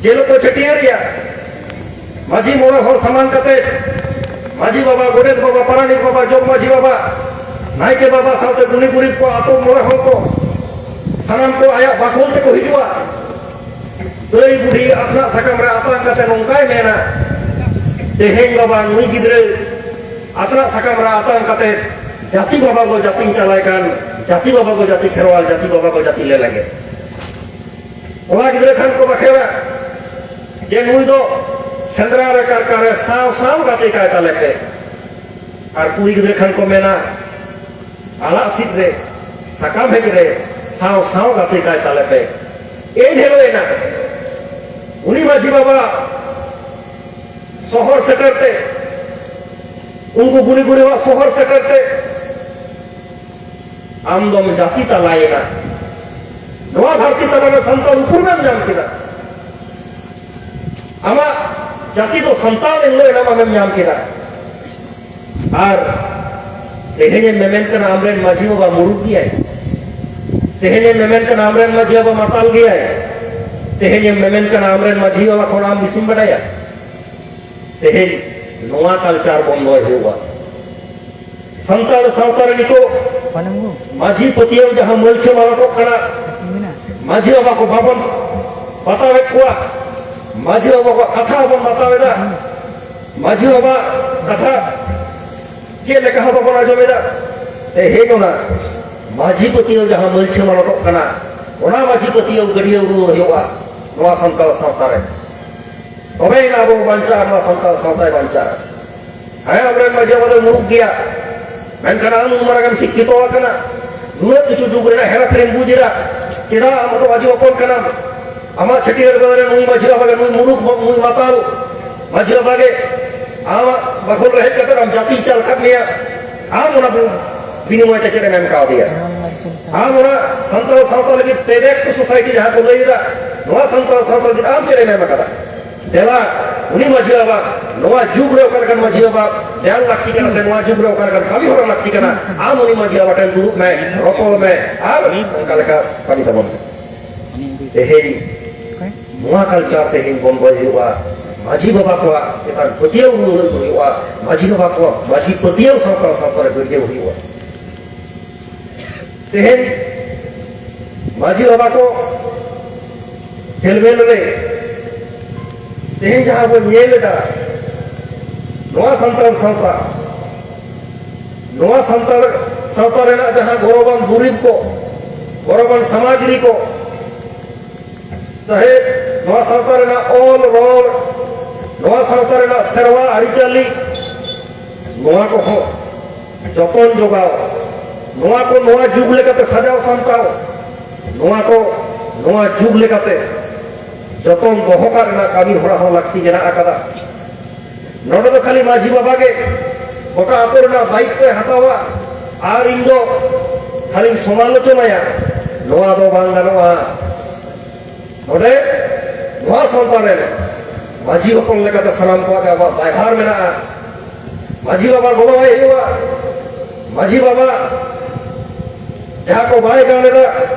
ᱡᱮ ᱦᱤᱞᱳᱜ ᱠᱚ ᱪᱷᱟᱹᱴᱭᱟᱹᱨᱮᱭᱟ, ᱢᱟᱹᱡᱷᱤ ᱢᱚᱬᱮ ᱦᱚᱲ ᱥᱟᱢᱟᱝ ᱠᱟᱛᱮ, ᱢᱟᱹᱡᱷᱤ ᱵᱟᱵᱟ, ᱜᱚᱰᱮᱛ ᱵᱟᱵᱟ, ᱯᱟᱨᱟᱱᱤᱠ ᱵᱟᱵᱟ, ᱡᱚᱜᱽ ᱢᱟᱹᱡᱷᱤ ᱵᱟᱵᱟ, ᱱᱟᱭᱠᱮ ᱵᱟᱵᱟ ᱥᱟᱶᱛᱮ ᱜᱩᱱᱤ ᱜᱩᱨᱤᱵ ᱠᱚ, ᱟᱛᱳ ᱢᱚᱬᱮ ᱦᱚᱲ ᱠᱚ, ᱥᱟᱱᱟᱢ ᱠᱚ ᱟᱭᱟᱜ ᱵᱟᱠᱷᱳᱞ ᱛᱮᱠᱚ ᱦᱤᱡᱩᱜᱼᱟ᱾ ᱫᱟᱹᱭ ᱵᱩᱰᱷᱤ ᱟᱛᱱᱟᱜ ᱥᱟᱠᱟᱢ ᱨᱮ ᱟᱛᱟᱝ ᱠᱟᱛᱮ ᱱᱚᱝᱠᱟᱭ ᱢᱮᱱᱟ, "ᱛᱮᱦᱮᱧ ᱵᱟᱵᱟ ᱱᱩᱭ ᱜᱤᱫᱽᱨᱟᱹ ᱟᱛᱱᱟᱜ ᱥᱟᱠᱟᱢ ᱨᱮ ᱟᱛᱟᱝ ᱠᱟᱛᱮ ᱡᱟᱹᱛᱤ ᱵᱟᱵᱟ ᱠᱚ ᱡᱟᱹᱛᱤᱧ ᱪᱟᱞᱟᱭ ᱠᱟᱱ, ᱡᱟᱹᱛᱤ ᱵᱟᱵᱟ ᱠᱚ ᱡᱟᱹᱛᱤ ᱠᱷᱮᱨᱣᱟᱞ, ᱡᱟᱹᱛᱤ ᱵᱟᱵᱟ ᱠᱚ ᱡᱟᱹᱛᱤ ᱞᱮ ᱞᱟᱹᱜᱤᱫ᱾" ᱚᱱᱟ ᱜᱤᱫᱽᱨᱟᱹ ᱠᱷᱟᱱ ᱠᱚ ᱵᱟᱠᱷᱮᱲᱟ ᱡᱮ, "ᱱᱩᱭ ᱫᱚ ᱥᱮᱸᱫᱽᱨᱟ ᱨᱮ ᱠᱟᱨᱠᱟ ᱨᱮ ᱥᱟᱶ ᱥᱟᱶ ᱜᱟᱛᱮ ᱠᱟᱭ ᱛᱟᱞᱮ ᱯᱮ, ᱟᱨ ᱠᱩᱲᱤ ᱜᱤᱫᱽᱨᱟᱹ ᱠᱷᱟᱱ ᱠᱚ ᱢᱮᱱᱟ, ᱟᱲᱟᱜ ᱥᱤᱫ ᱨᱮ, ᱥᱟᱠᱟᱢ ᱦᱮᱡ ᱨᱮ, ᱥᱟᱶ ᱥᱟᱶ ᱜᱟᱛᱮ ᱠᱟᱭ ᱛᱟᱞᱮ ᱯᱮ᱾ ᱮᱱ ᱦᱤᱞᱳᱜ ᱮᱱᱟ ᱩᱱᱤ ᱢᱟᱹᱡᱷᱤ ᱵᱟᱵᱟ ᱥᱚᱦᱚᱨ ᱥᱮᱴᱮᱨ ᱛᱮ, ᱩᱱᱠᱩ ᱜᱩᱱᱤ ᱜᱩᱱᱤᱣᱟᱜ ᱥᱚᱦᱚᱨ ᱥᱮᱴᱮᱨ ᱛᱮ, ᱟᱢ ᱫᱚᱢ ᱡᱟᱹᱛᱤ ᱛᱟᱞᱟᱭᱮᱱᱟ᱾ ᱱᱚᱣᱟ ᱫᱷᱟᱹᱨᱛᱤ ᱛᱟᱞᱟ ᱨᱮ ᱥᱟᱱᱛᱟᱲ ᱩᱯᱨᱩᱢᱮᱢ ᱧᱟᱢ ᱠᱮᱫᱟ᱾ ᱟᱢᱟᱜ ᱡᱟᱹᱛᱤ ᱫᱚ ᱥᱟᱱᱛᱟᱲ ᱮᱱ ᱦᱤᱞᱳᱜ ᱮᱱᱟᱢ ᱟᱢᱮᱢ ᱧᱟᱢ ᱠᱮᱫᱟ᱾ ᱟᱨ ᱛᱮᱦᱮᱧᱮᱢ ᱢᱮᱢᱮᱱ ᱠᱟᱱᱟ ᱟᱢᱨᱮᱱ ᱢᱟᱹᱡᱷᱤ ᱵᱟᱵᱟ ᱢᱩᱨᱩᱠ ᱜᱮᱭᱟᱭ᱾ ᱛᱮᱦᱮᱧᱮᱢ ᱢᱮᱢᱮᱱ ᱠᱟᱱᱟ ᱟᱢᱨᱮᱱ ᱢᱟᱹᱡᱷᱤ ᱵᱟᱵᱟ ᱢᱟᱛᱟᱞ ᱜᱮᱭᱟᱭ᱾ ᱛᱮᱦᱮᱧᱮᱢ ᱢᱮᱢᱮᱱ ᱠᱟᱱᱟ ᱟᱢᱨᱮᱱ ᱢᱟᱹᱡᱷᱤ ᱵᱟᱵᱟ ᱠᱷᱚᱱ ᱟᱢ ᱵᱮᱥᱤᱢ ᱵᱟᱰᱟᱭᱟ᱾ ᱛᱮᱦᱮᱧ ᱱᱚᱣᱟ ᱠᱟᱞᱪᱟᱨ ᱵᱚᱱᱫᱚᱭ ᱦᱩᱭᱩᱜᱼᱟ᱾ ᱥᱟᱱᱛᱟᱲ ᱥᱟᱶᱛᱟ ᱨᱮ ᱱᱤᱛᱚᱜ ᱢᱟᱹᱡᱷᱤ ᱯᱟᱹᱛᱭᱟᱹᱣ ᱡᱟᱦᱟᱸ ᱢᱟᱹᱞᱪᱷᱟᱹ ᱢᱟᱞᱚᱴᱚᱜ ᱠᱟᱱᱟ, ᱢᱟᱹᱡᱷᱤ ᱵᱟᱵᱟ ᱠᱚ ᱵᱟᱵᱚᱱ ᱵᱟᱛᱟᱣᱮᱫ ᱠᱚᱣᱟ, ᱢᱟᱹᱡᱷᱤ ᱵᱟᱵᱟ ᱠᱚᱣᱟᱜ ᱠᱟᱛᱷᱟ ᱵᱚᱱ ᱵᱟᱛᱟᱣᱮᱫᱟ, ᱢᱟᱹᱡᱷᱤ ᱵᱟᱵᱟ ᱠᱟᱛᱷᱟ ᱪᱮᱫ ᱞᱮᱠᱟ ᱦᱚᱸ ᱵᱟᱵᱚᱱ ᱟᱸᱡᱚᱢᱮᱫᱟ᱾ ᱛᱮᱦᱮᱧ ᱚᱱᱟ ᱢᱟᱹᱡᱷᱤ ᱯᱟᱹᱛᱭᱟᱹᱣ ᱡᱟᱦᱟᱸ ᱢᱟᱹᱞᱪᱷᱟᱹ ᱢᱟᱞᱚᱴᱚᱜ ᱠᱟᱱᱟ, ᱚᱱᱟ ᱢᱟᱹᱡᱷᱤ ᱯᱟᱹᱛᱭᱟᱹᱣ ᱜᱟᱹᱰᱭᱟᱹᱣ ᱨᱩᱣᱟᱹᱲ ᱦᱩᱭᱩᱜᱼᱟ ᱱᱚᱣᱟ ᱥᱟᱱᱛᱟᱲ ᱥᱟᱶᱛᱟ ᱨᱮ᱾ ᱛᱚᱵᱮᱭᱮᱱᱟ ᱟᱵᱚ ᱵᱟᱧᱪᱟᱜᱼᱟ, ᱱᱚᱣᱟ ᱥᱟᱱᱛᱟᱲ ᱥᱟᱶᱛᱟᱭ ᱵᱟᱧᱪᱟᱜᱼᱟ᱾ ᱦᱮᱸ, ᱟᱢᱨᱮᱱ ᱢᱟᱹᱡᱷᱤ ᱵᱟᱵᱟ ᱫᱚ ᱢᱩᱨᱩᱠ ᱜᱮᱭᱟ, ᱢᱮᱱᱠᱷᱟᱱ ᱟᱢ ᱩᱱ ᱢᱟᱨᱟᱝ ᱮᱢ ᱥᱤᱠᱠᱷᱤᱛᱚ ᱟᱠᱟᱱᱟ, ᱱᱩᱱᱟᱹᱜ ᱠᱤᱪᱷᱩ ᱡᱩᱜᱽ ᱨᱮᱱᱟᱜ ᱦᱮᱨᱟᱯᱷᱮᱨᱤᱢ ᱵᱩᱡᱽ ᱮᱫᱟ, ᱪᱮᱫᱟᱜ ᱟᱢ ᱫᱚ ᱢᱟᱹᱡᱷᱤ ᱦᱚᱯᱚᱱ ᱠᱟᱱᱟᱢ? ᱟᱢᱟᱜ ᱪᱷᱟᱹᱴᱭᱟᱹᱨ ᱵᱮᱲᱟ ᱨᱮ ᱱᱩᱭ ᱢᱟᱹᱡᱷᱤ ᱵᱟᱵᱟ ᱜᱮ, ᱱᱩᱭ ᱢᱩᱨᱩᱠ, ᱱᱩᱭ ᱢᱟᱛᱟᱞ ᱢᱟᱹᱡᱷᱤ ᱵᱟᱵᱟ ᱜᱮ ᱟᱢᱟᱜ ᱵᱟᱠᱷᱳᱞ ᱨᱮ ᱦᱮᱡ ᱠᱟᱛᱮ ᱟᱢ ᱡᱟᱹᱛᱤᱭ ᱪᱟᱞ ᱟᱠᱟᱫ ᱢᱮᱭᱟ, ᱟᱢ ᱚᱱᱟ ᱵᱤᱱᱤᱢᱚᱭ ᱛᱮ ᱪᱮᱫ ᱮᱢ ᱮᱢ ᱠᱟᱣᱫᱮᱭᱟ? ᱟᱢ ᱚᱱᱟ ᱥᱟᱱᱛᱟᱲ ᱥᱟᱶᱛᱟ ᱞᱟᱹᱜᱤᱫ ᱯᱮᱵᱮᱠ ᱥᱳᱥᱟᱭᱴᱤ ᱡᱟᱦᱟᱸ ᱠᱚ ᱞᱟᱹᱭ ᱮᱫᱟ, ᱱᱚᱣᱟ ᱥᱟᱱᱛᱟᱲ ᱥᱟᱶᱛᱟ ᱞᱟᱹᱜᱤᱫ ᱟᱢ ᱪᱮᱫ ᱮᱢ ᱮᱢ ᱟᱠᱟᱫᱟ? ᱫᱮᱞᱟ, ᱩᱱᱤ ᱢᱟᱹᱡᱷᱤ ᱵᱟᱵᱟ, ᱱᱚᱣᱟ ᱡᱩᱜᱽ ᱨᱮ ᱚᱠᱟ ᱞᱮᱠᱟᱱ ᱢᱟᱹᱡᱷᱤ ᱵᱟᱵᱟ ᱫᱷᱮᱭᱟᱱ ᱞᱟᱹᱠᱛᱤ ᱠᱟᱱᱟ ᱥᱮ ᱱᱚᱣᱟ ᱡᱩᱜᱽ ᱨᱮ ᱚᱠᱟ ᱞᱮᱠᱟᱱ ᱠᱟᱹᱢᱤ ᱦᱚᱨᱟ ᱞᱟᱹᱠᱛᱤ ᱠᱟᱱᱟ, ᱟᱢ ᱩᱱᱤ ᱢᱟᱹᱡᱷᱤ ᱵᱟᱵᱟ ᱴᱷᱮᱱ ᱫᱩᱲᱩᱵ ᱢᱮ, ᱨᱚᱯᱚᱲ ᱢᱮ, ᱟᱨ ᱚᱱᱠᱟ ᱞᱮᱠᱟ ᱠᱟᱹᱢᱤ ᱛᱟᱵᱚᱱ ᱯᱮ᱾ ᱛᱮᱦᱮᱧ ᱱᱚᱣᱟ ᱠᱟᱞᱪᱟᱨ ᱛᱮᱦᱮᱧ ᱵᱚᱱᱫᱚᱭ ᱦᱩᱭᱩᱜᱼᱟ᱾ ᱢᱟᱹᱡᱷᱤ ᱵᱟᱵᱟ ᱠᱚᱣᱟᱜ ᱪᱮᱛᱟᱱ ᱯᱟᱹᱛᱭᱟᱹᱣ ᱨᱩᱣᱟᱹᱲ ᱦᱩᱭᱩᱜᱼᱟ᱾ ᱢᱟᱹᱡᱷᱤ ᱵᱟᱵᱟ ᱠᱚᱣᱟᱜ ᱢᱟᱹᱡᱷᱤ ᱯᱟᱹᱛᱭᱟᱹᱣ ᱥᱟᱶᱛᱟ ᱥᱟᱶᱛᱟ ᱨᱮ ᱵᱟᱹᱲᱭᱟᱹᱣ ᱦᱩᱭᱩᱜᱼᱟ᱾ ᱛᱮᱦᱮᱧ ᱢᱟᱹᱡᱷᱤ ᱵᱟᱵᱟ ᱠᱚ ᱠᱷᱮᱞᱢᱮᱞ ᱨᱮ ᱛᱮᱦᱮᱧ ᱡᱟᱦᱟᱸ ᱵᱚᱱ ᱧᱮᱞ ᱮᱫᱟ, ᱱᱚᱣᱟ ᱥᱟᱱᱛᱟᱲ ᱥᱟᱶᱛᱟ, ᱱᱚᱣᱟ ᱥᱟᱱᱛᱟᱲ ᱥᱟᱶᱛᱟ ᱨᱮᱱᱟᱜ ᱡᱟᱦᱟᱸ ᱜᱚᱨᱚᱵᱟᱱ ᱫᱩᱨᱤᱵᱽ ᱠᱚ, ᱜᱚᱨᱚᱵᱟᱱ ᱥᱟᱢᱟᱜᱨᱤ ᱠᱚ, ᱪᱟᱦᱮ ᱱᱚᱣᱟ ᱥᱟᱶᱛᱟ ᱨᱮᱱᱟᱜ ᱚᱞ ᱨᱚᱲ, ᱱᱚᱣᱟ ᱥᱟᱶᱛᱟ ᱨᱮᱱᱟᱜ ᱥᱮᱨᱣᱟ ᱟᱹᱨᱤᱪᱟᱹᱞᱤ, ᱱᱚᱣᱟ ᱠᱚᱦᱚᱸ ᱡᱚᱛᱚᱱ ᱡᱚᱜᱟᱣ, ᱱᱚᱣᱟ ᱠᱚ ᱱᱚᱣᱟ ᱡᱩᱜᱽ ᱞᱮᱠᱟᱛᱮ ᱥᱟᱡᱟᱣ ᱥᱟᱢᱴᱟᱣ, ᱱᱚᱣᱟ ᱠᱚ ᱱᱚᱣᱟ ᱡᱩᱜᱽ ᱞᱮᱠᱟᱛᱮ ᱡᱚᱛᱚᱱ ᱫᱚᱦᱚ ᱠᱟᱜ ᱨᱮᱱᱟᱜ ᱠᱟᱹᱢᱤ ᱦᱚᱨᱟ ᱦᱚᱸ ᱞᱟᱹᱠᱛᱤ ᱢᱮᱱᱟᱜ ᱟᱠᱟᱫᱟ᱾ ᱱᱚᱰᱮ ᱫᱚ ᱠᱷᱟᱹᱞᱤ ᱢᱟᱹᱡᱷᱤ ᱵᱟᱵᱟ ᱜᱮ ᱜᱚᱴᱟ ᱟᱛᱳ ᱨᱮᱱᱟᱜ ᱫᱟᱭᱤᱛᱛᱚᱭ ᱦᱟᱛᱟᱣᱟ ᱟᱨ ᱤᱧ ᱫᱚ ᱠᱷᱟᱹᱞᱤᱧ ᱥᱚᱢᱟᱞᱳᱪᱚᱱᱟᱭᱟ, ᱱᱚᱣᱟ ᱫᱚ ᱵᱟᱝ ᱜᱟᱱᱚᱜᱼᱟ᱾ ᱱᱚᱰᱮ ᱱᱚᱣᱟ ᱥᱟᱶᱛᱟ ᱨᱮᱱ ᱢᱟᱹᱡᱷᱤ ᱦᱚᱯᱚᱱ ᱞᱮᱠᱟᱛᱮ ᱥᱟᱱᱟᱢ ᱠᱚᱣᱟᱜ ᱜᱮ ᱟᱵᱚᱣᱟᱜ ᱫᱟᱭᱵᱷᱟᱨ ᱢᱮᱱᱟᱜᱼᱟ᱾ ᱢᱟᱹᱡᱷᱤ ᱵᱟᱵᱟ ᱜᱚᱲᱚ ᱟᱭ ᱦᱩᱭᱩᱜᱼᱟ᱾ ᱢᱟᱹᱡᱷᱤ ᱵᱟᱵᱟ ᱡᱟᱦᱟᱸ ᱠᱚ ᱵᱟᱭ ᱜᱟᱱ ᱮᱫᱟ,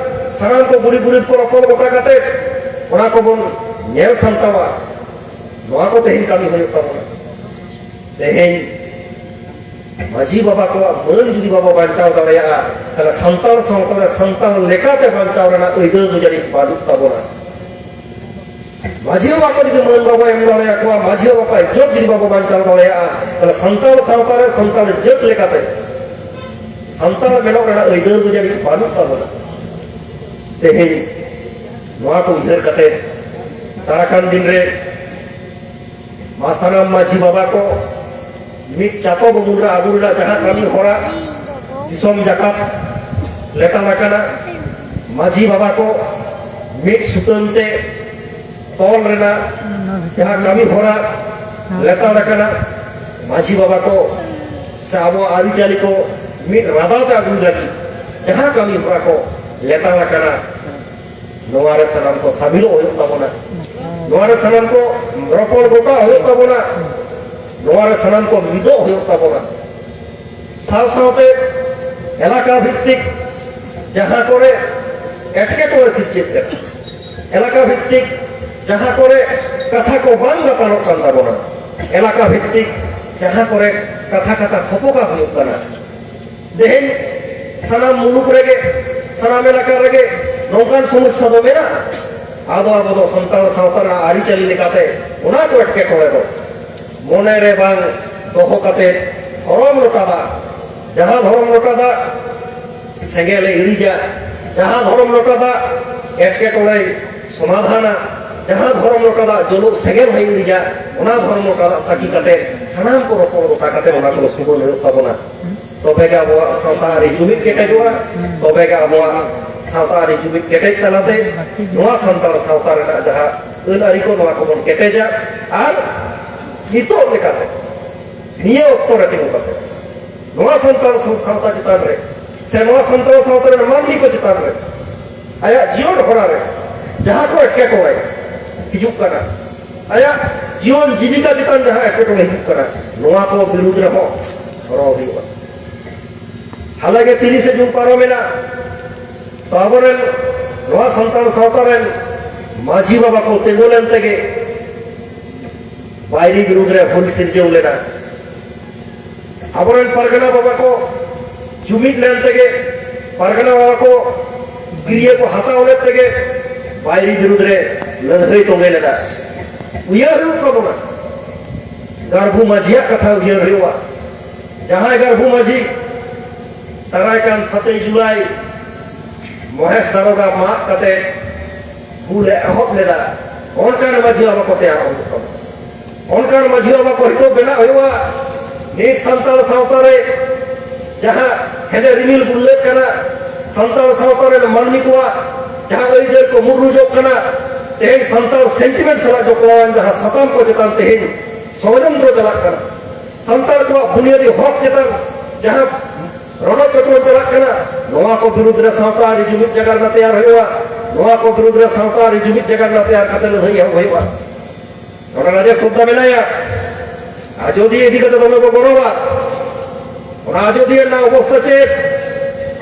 ᱥᱟᱱᱟᱢ ᱠᱚ ᱜᱩᱨᱤᱵ ᱜᱩᱨᱤᱵ ᱠᱚ ᱨᱚᱯᱚᱲ ᱜᱚᱴᱟ ᱠᱟᱛᱮ ᱚᱱᱟ ᱠᱚᱵᱚᱱ ᱧᱮᱞ ᱥᱟᱢᱴᱟᱣᱟ᱾ ᱱᱚᱣᱟ ᱠᱚ ᱛᱮᱦᱮᱧ ᱠᱟᱹᱢᱤ ᱦᱩᱭᱩᱜ ᱛᱟᱵᱚᱱᱟ᱾ ᱛᱮᱦᱮᱧ ᱢᱟᱹᱡᱷᱤ ᱵᱟᱵᱟ ᱠᱚᱣᱟᱜ ᱢᱟᱹᱱ ᱡᱩᱫᱤ ᱵᱟᱵᱚ ᱵᱟᱧᱪᱟᱣ ᱫᱟᱲᱮᱭᱟᱜᱼᱟ, ᱛᱟᱦᱞᱮ ᱥᱟᱱᱛᱟᱲ ᱥᱟᱶᱛᱟ ᱨᱮ ᱥᱟᱱᱛᱟᱲ ᱞᱮᱠᱟᱛᱮ ᱵᱟᱧᱪᱟᱣ ᱨᱮᱱᱟᱜ ᱟᱹᱭᱫᱟᱹᱨ ᱫᱚ ᱡᱟᱹᱱᱤᱡ ᱵᱟᱹᱱᱩᱜ ᱛᱟᱵᱚᱱᱟ᱾ ᱢᱟᱹᱡᱷᱤ ᱵᱟᱵᱟ ᱠᱚ ᱡᱩᱫᱤ ᱢᱟᱹᱱ ᱵᱟᱵᱚ ᱮᱢ ᱫᱟᱲᱮᱭᱟᱠᱚᱣᱟ, ᱢᱟᱹᱡᱷᱤ ᱵᱟᱵᱟ ᱠᱚᱣᱟᱜ ᱤᱡᱽᱡᱚᱛ ᱡᱩᱫᱤ ᱵᱟᱵᱚ ᱵᱟᱧᱪᱟᱣ ᱫᱟᱲᱮᱭᱟᱜᱼᱟ, ᱛᱟᱦᱞᱮ ᱥᱟᱱᱛᱟᱲ ᱥᱟᱶᱛᱟ ᱨᱮ ᱥᱟᱱᱛᱟᱲ ᱡᱟᱹᱛ ᱞᱮᱠᱟᱛᱮ ᱥᱟᱱᱛᱟᱲ ᱢᱮᱱᱚᱜ ᱨᱮᱱᱟᱜ ᱟᱹᱭᱫᱟᱹᱨ ᱫᱚ ᱡᱟᱹᱱᱤᱡ ᱵᱟᱹᱱᱩᱜ ᱛᱟᱵᱚᱱᱟ᱾ ᱛᱮᱦᱮᱧ ᱱᱚᱣᱟ ᱠᱚ ᱩᱭᱦᱟᱹᱨ ᱠᱟᱛᱮ ᱫᱟᱨᱟᱠᱟᱱ ᱫᱤᱱ ᱨᱮ ᱢᱟ ᱥᱟᱱᱟᱢ ᱢᱟᱹᱡᱷᱤ ᱵᱟᱵᱟ ᱠᱚ ᱢᱤᱫ ᱪᱟᱛᱚᱢ ᱩᱢᱩᱞ ᱨᱮ ᱟᱹᱜᱩ ᱨᱮᱱᱟᱜ ᱡᱟᱦᱟᱸ ᱠᱟᱹᱢᱤ ᱦᱚᱨᱟ ᱫᱤᱥᱚᱢ ᱡᱟᱠᱟᱛ ᱞᱮᱛᱟᱲ ᱟᱠᱟᱱᱟ, ᱢᱟᱹᱡᱷᱤ ᱵᱟᱵᱟ ᱠᱚ ᱢᱤᱫ ᱥᱩᱛᱟᱹᱢ ᱛᱮ ᱛᱚᱞ ᱨᱮᱱᱟᱜ ᱡᱟᱦᱟᱸ ᱠᱟᱹᱢᱤ ᱦᱚᱨᱟ ᱞᱮᱛᱟᱲ ᱟᱠᱟᱱᱟ, ᱢᱟᱹᱡᱷᱤ ᱵᱟᱵᱟ ᱠᱚ ᱥᱮ ᱟᱵᱚᱣᱟᱜ ᱟᱹᱨᱤᱪᱟᱹᱞᱤ ᱠᱚ ᱢᱤᱫ ᱨᱟᱫᱟ ᱛᱮ ᱟᱹᱜᱩ ᱞᱟᱹᱜᱤᱫ ᱡᱟᱦᱟᱸ ᱠᱟᱹᱢᱤ ᱦᱚᱨᱟ ᱠᱚ ᱞᱮᱛᱟᱲ ᱟᱠᱟᱱᱟ, ᱱᱚᱣᱟ ᱨᱮ ᱥᱟᱱᱟᱢ ᱠᱚ ᱥᱟᱢᱤᱞᱚᱜ ᱦᱩᱭᱩᱜ ᱛᱟᱵᱚᱱᱟ᱾ ᱱᱚᱣᱟ ᱨᱮ ᱥᱟᱱᱟᱢ ᱠᱚ ᱨᱚᱯᱚᱲ ᱜᱚᱴᱟ ᱦᱩᱭᱩᱜ ᱛᱟᱵᱚᱱᱟ᱾ ᱱᱚᱣᱟ ᱨᱮ ᱥᱟᱱᱟᱢ ᱠᱚ ᱢᱤᱫᱚᱜ ᱦᱩᱭᱩᱜ ᱛᱟᱵᱚᱱᱟ᱾ ᱥᱟᱶ ᱥᱟᱶᱛᱮ ᱮᱞᱟᱠᱟ ᱵᱷᱤᱛᱛᱤᱠ ᱡᱟᱦᱟᱸ ᱠᱚᱨᱮ ᱮᱴᱠᱮᱴᱚᱬᱮ ᱥᱤᱨᱡᱟᱹᱜ ᱠᱟᱱᱟ, ᱮᱞᱟᱠᱟ ᱵᱷᱤᱛᱛᱤᱠ ᱡᱟᱦᱟᱸ ᱠᱚᱨᱮ ᱠᱟᱛᱷᱟ ᱠᱚ ᱵᱟᱝ ᱜᱟᱯᱟᱱᱚᱜ ᱠᱟᱱ ᱛᱟᱵᱚᱱᱟ, ᱮᱞᱟᱠᱟ ᱵᱷᱤᱛᱛᱤᱠ ᱡᱟᱦᱟᱸ ᱠᱚᱨᱮ ᱠᱟᱛᱷᱟ ᱠᱟᱛᱷᱟ ᱠᱷᱚᱯᱚᱠᱟ ᱦᱩᱭᱩᱜ ᱠᱟᱱᱟ, ᱛᱮᱦᱮᱧ ᱥᱟᱱᱟᱢ ᱢᱩᱞᱩᱠ ᱨᱮᱜᱮ, ᱥᱟᱱᱟᱢ ᱮᱞᱟᱠᱟ ᱨᱮᱜᱮ ᱱᱚᱝᱠᱟᱱ ᱥᱚᱢᱚᱥᱥᱟ ᱫᱚ ᱢᱮᱱᱟᱜᱼᱟ᱾ ᱟᱫᱚ ᱟᱵᱚ ᱫᱚ ᱥᱟᱱᱛᱟᱲ ᱥᱟᱶᱛᱟ ᱨᱮᱱᱟᱜ ᱟᱹᱨᱤᱪᱟᱹᱞᱤ ᱞᱮᱠᱟᱛᱮ ᱚᱱᱟ ᱠᱚ ᱮᱴᱠᱮᱴᱚᱬᱮ ᱫᱚ ᱢᱚᱱᱮ ᱨᱮ ᱵᱟᱝ ᱫᱚᱦᱚ ᱠᱟᱛᱮ ᱫᱷᱚᱨᱚᱢ ᱞᱚᱴᱟ ᱫᱟᱜ, ᱡᱟᱦᱟᱸ ᱫᱷᱚᱨᱚᱢ ᱞᱚᱴᱟ ᱫᱟᱜ ᱥᱮᱸᱜᱮᱞ ᱮ ᱤᱬᱤᱡᱟ, ᱡᱟᱦᱟᱸ ᱫᱷᱚᱨᱚᱢ ᱞᱚᱴᱟ ᱫᱟᱜ ᱮᱴᱠᱮᱴᱚᱬᱮ ᱥᱚᱢᱟᱫᱷᱟᱱᱟ, ᱡᱟᱦᱟᱸ ᱫᱷᱚᱨᱚᱢ ᱞᱚᱴᱟ ᱫᱟᱜ ᱡᱚᱞᱚᱜ ᱥᱮᱸᱜᱮᱞ ᱦᱚᱸᱭ ᱤᱬᱤᱡᱟ, ᱚᱱᱟ ᱫᱷᱚᱨᱚᱢ ᱞᱚᱴᱟ ᱫᱟᱜ ᱥᱟᱹᱠᱷᱤ ᱠᱟᱛᱮ ᱥᱟᱱᱟᱢ ᱠᱚ ᱨᱚᱯᱚᱲ ᱜᱚᱴᱟ ᱠᱟᱛᱮ ᱚᱱᱟ ᱠᱚ ᱥᱩᱢᱟᱹᱱ ᱦᱩᱭᱩᱜ ᱛᱟᱵᱚᱱᱟ᱾ ᱛᱚᱵᱮ ᱜᱮ ᱟᱵᱚᱣᱟᱜ ᱥᱟᱶᱛᱟ ᱟᱹᱨᱤ ᱡᱩᱢᱤᱫ ᱠᱮᱴᱮᱡᱚᱜᱼᱟ, ᱛᱚᱵᱮ ᱜᱮ ᱟᱵᱚᱣᱟᱜ ᱥᱟᱶᱛᱟ ᱟᱹᱨᱤ ᱡᱩᱢᱤᱫ ᱠᱮᱴᱮᱡ ᱛᱟᱞᱟᱛᱮ ᱱᱚᱣᱟ ᱥᱟᱱᱛᱟᱲ ᱥᱟᱶᱛᱟ ᱨᱮᱱᱟᱜ ᱡᱟᱦᱟᱸ ᱟᱹᱱ ᱟᱹᱨᱤ ᱠᱚ, ᱱᱚᱣᱟ ᱠᱚᱵᱚᱱ ᱠᱮᱴᱮᱡᱟ᱾ ᱟᱨ ᱱᱤᱛᱚᱜ ᱞᱮᱠᱟᱛᱮ ᱱᱤᱭᱟᱹ ᱚᱠᱛᱚ ᱨᱮ ᱛᱤᱸᱜᱩ ᱠᱟᱛᱮ ᱱᱚᱣᱟ ᱥᱟᱱᱛᱟᱲ ᱥᱟᱶ-, ᱥᱟᱶᱛᱟ ᱪᱮᱛᱟᱱ ᱨᱮ ᱥᱮ ᱱᱚᱣᱟ ᱥᱟᱱᱛᱟᱲ ᱥᱟᱶᱛᱟ ᱨᱮᱱ ᱢᱟᱹᱱᱢᱤ ᱠᱚ ᱪᱮᱛᱟᱱ ᱨᱮ ᱟᱭᱟᱜ ᱡᱤᱭᱚᱱ ᱦᱚᱨᱟ ᱨᱮ ᱡᱟᱦᱟᱸ ᱠᱚ ᱮᱴᱠᱮᱴᱚᱬᱮ ᱦᱤᱡᱩᱜ ᱠᱟᱱᱟ, ᱟᱭᱟᱜ ᱡᱤᱭᱚᱱ ᱡᱤᱵᱤᱠᱟ ᱪᱮᱛᱟᱱ ᱡᱟᱦᱟᱸ ᱮᱴᱠᱮᱴᱚᱬᱮ ᱦᱤᱡᱩᱜ ᱠᱟᱱᱟ, ᱱᱚᱣᱟ ᱠᱚ ᱵᱤᱨᱩᱫᱽ ᱨᱮᱦᱚᱸ ᱨᱚᱲ ᱦᱩᱭᱩᱜᱼᱟ᱾ ᱦᱟᱞᱮ ᱜᱮ ᱛᱤᱨᱤᱥᱮ ᱡᱩᱱ ᱯᱟᱨᱚᱢᱮᱱᱟ, ᱛᱚ ᱟᱵᱚᱨᱮᱱ ᱱᱚᱣᱟ ᱥᱟᱱᱛᱟᱲ ᱥᱟᱶᱛᱟ ᱨᱮᱱ ᱢᱟᱹᱡᱷᱤ ᱵᱟᱵᱟ ᱠᱚ ᱛᱤᱸᱜᱩ ᱞᱮᱱ ᱛᱮᱜᱮ ᱵᱟᱭᱨᱤ ᱵᱤᱨᱩᱫᱽ ᱨᱮ ᱦᱩᱞ ᱥᱤᱨᱡᱟᱹᱣ ᱞᱮᱱᱟ᱾ ᱟᱵᱚᱨᱮᱱ ᱯᱟᱨᱜᱟᱱᱟ ᱵᱟᱵᱟ ᱠᱚ ᱡᱩᱢᱤᱫ ᱞᱮᱱ ᱛᱮᱜᱮ, ᱯᱟᱨᱜᱟᱱᱟ ᱵᱟᱵᱟ ᱠᱚ ᱠᱤᱨᱭᱟᱹ ᱠᱚ ᱦᱟᱛᱟᱣ ᱞᱮᱫ ᱛᱮᱜᱮ ᱵᱟᱭᱨᱤ ᱵᱤᱨᱩᱫᱽ ᱨᱮ ᱞᱟᱹᱲᱦᱟᱹᱭ ᱛᱚᱸᱜᱮ ᱞᱮᱱᱟ᱾ ᱩᱭᱦᱟᱹᱨ ᱦᱩᱭᱩᱜ ᱛᱟᱵᱚᱱᱟ, ᱜᱟᱨᱵᱷᱩ ᱢᱟᱹᱡᱷᱤᱭᱟᱜ ᱠᱟᱛᱷᱟ ᱩᱭᱦᱟᱹᱨ ᱦᱩᱭᱩᱜᱼᱟ᱾ ᱡᱟᱦᱟᱸᱭ ᱜᱟᱨᱵᱷᱩ ᱢᱟᱹᱡᱷᱤ ᱫᱟᱨᱟᱭ ᱠᱟᱱ ᱥᱟᱛᱮᱭ ᱡᱩᱞᱟᱭ ᱢᱚᱦᱮᱥ ᱫᱟᱨᱚᱜᱟ ᱢᱟᱜ ᱠᱟᱛᱮ ᱦᱩᱞ ᱮ ᱮᱦᱚᱵ ᱞᱮᱫᱟ, ᱚᱱᱠᱟᱱ ᱢᱟᱹᱡᱷᱤ ᱵᱟᱵᱟ ᱠᱚ ᱛᱮᱭᱟᱨ ᱦᱩᱭᱩᱜ ᱛᱟᱵᱚᱱᱟ᱾ ᱚᱱᱠᱟᱱ ᱢᱟᱹᱡᱷᱤ ᱵᱟᱵᱟ ᱠᱚ ᱱᱤᱛᱚᱜ ᱵᱮᱱᱟᱣ ᱦᱩᱭᱩᱜᱼᱟ᱾ ᱱᱤᱛ ᱥᱟᱱᱛᱟᱲ ᱥᱟᱶᱛᱟ ᱨᱮ ᱡᱟᱦᱟᱸ ᱦᱮᱸᱫᱮ ᱨᱤᱢᱤᱞ ᱵᱩᱞᱞᱟᱹᱜ ᱠᱟᱱᱟ, ᱥᱟᱱᱛᱟᱲ ᱥᱟᱶᱛᱟ ᱨᱮᱱ ᱢᱟᱹᱱᱢᱤ ᱠᱚᱣᱟᱜ ᱡᱟᱦᱟᱸ ᱟᱹᱭᱫᱟᱹᱨ ᱠᱚ ᱢᱩᱨᱩᱡᱚᱜ ᱠᱟᱱᱟ, ᱛᱮᱦᱮᱧ ᱥᱟᱱᱛᱟᱲ ᱥᱮᱱᱴᱤᱢᱮᱱᱴ ᱥᱟᱞᱟᱜ ᱡᱚᱯᱲᱟᱣᱟᱱ ᱡᱟᱦᱟᱸ ᱥᱟᱛᱟᱢ ᱠᱚ ᱪᱮᱛᱟᱱ ᱛᱮᱦᱮᱧ ᱥᱚᱲᱚᱡᱚᱱᱛᱨᱚ ᱪᱟᱞᱟᱜ ᱠᱟᱱᱟ, ᱥᱟᱱᱛᱟᱲ ᱠᱚᱣᱟᱜ ᱵᱩᱱᱤᱭᱟᱹᱫᱤ ᱦᱚᱠ ᱪᱮᱛᱟᱱ ᱡᱟᱦᱟᱸ ᱨᱚᱰᱚᱡ ᱠᱚᱪᱞᱚᱱ ᱪᱟᱞᱟᱜ ᱠᱟᱱᱟ, ᱱᱚᱣᱟ ᱠᱚ ᱵᱤᱨᱩᱫᱽ ᱨᱮ ᱥᱟᱶᱛᱟ ᱟᱹᱨᱤ ᱡᱩᱢᱤᱫ ᱡᱟᱜᱟᱨᱱᱟ ᱛᱮᱭᱟᱨ ᱦᱩᱭᱩᱜᱼᱟ᱾ ᱱᱚᱣᱟ ᱠᱚ ᱵᱤᱨᱩᱫᱽ ᱨᱮ ᱥᱟᱶᱛᱟ ᱟᱹᱨᱤ ᱡᱩᱢᱤᱫ ᱡᱟᱜᱟᱨᱱᱟ ᱛᱮᱭᱟᱨ ᱠᱟᱛᱮ ᱞᱟᱹᱲᱦᱟᱹᱭ ᱮᱦᱚᱵ ᱦᱩᱭᱩᱜᱼᱟ᱾ ᱱᱚᱰᱮ ᱨᱟᱡᱮᱥ ᱥᱚᱵᱫᱟ ᱢᱮᱱᱟᱭᱟ, ᱟᱡᱚᱫᱤᱭᱟᱹ ᱤᱫᱤ ᱠᱟᱛᱮ ᱫᱚᱢᱮ ᱵᱚ ᱜᱚᱨᱚᱵᱟ᱾ ᱚᱱᱟ ᱟᱡᱚᱫᱤᱭᱟᱹ ᱨᱮᱱᱟᱜ ᱚᱵᱚᱥᱛᱟ ᱪᱮᱫ?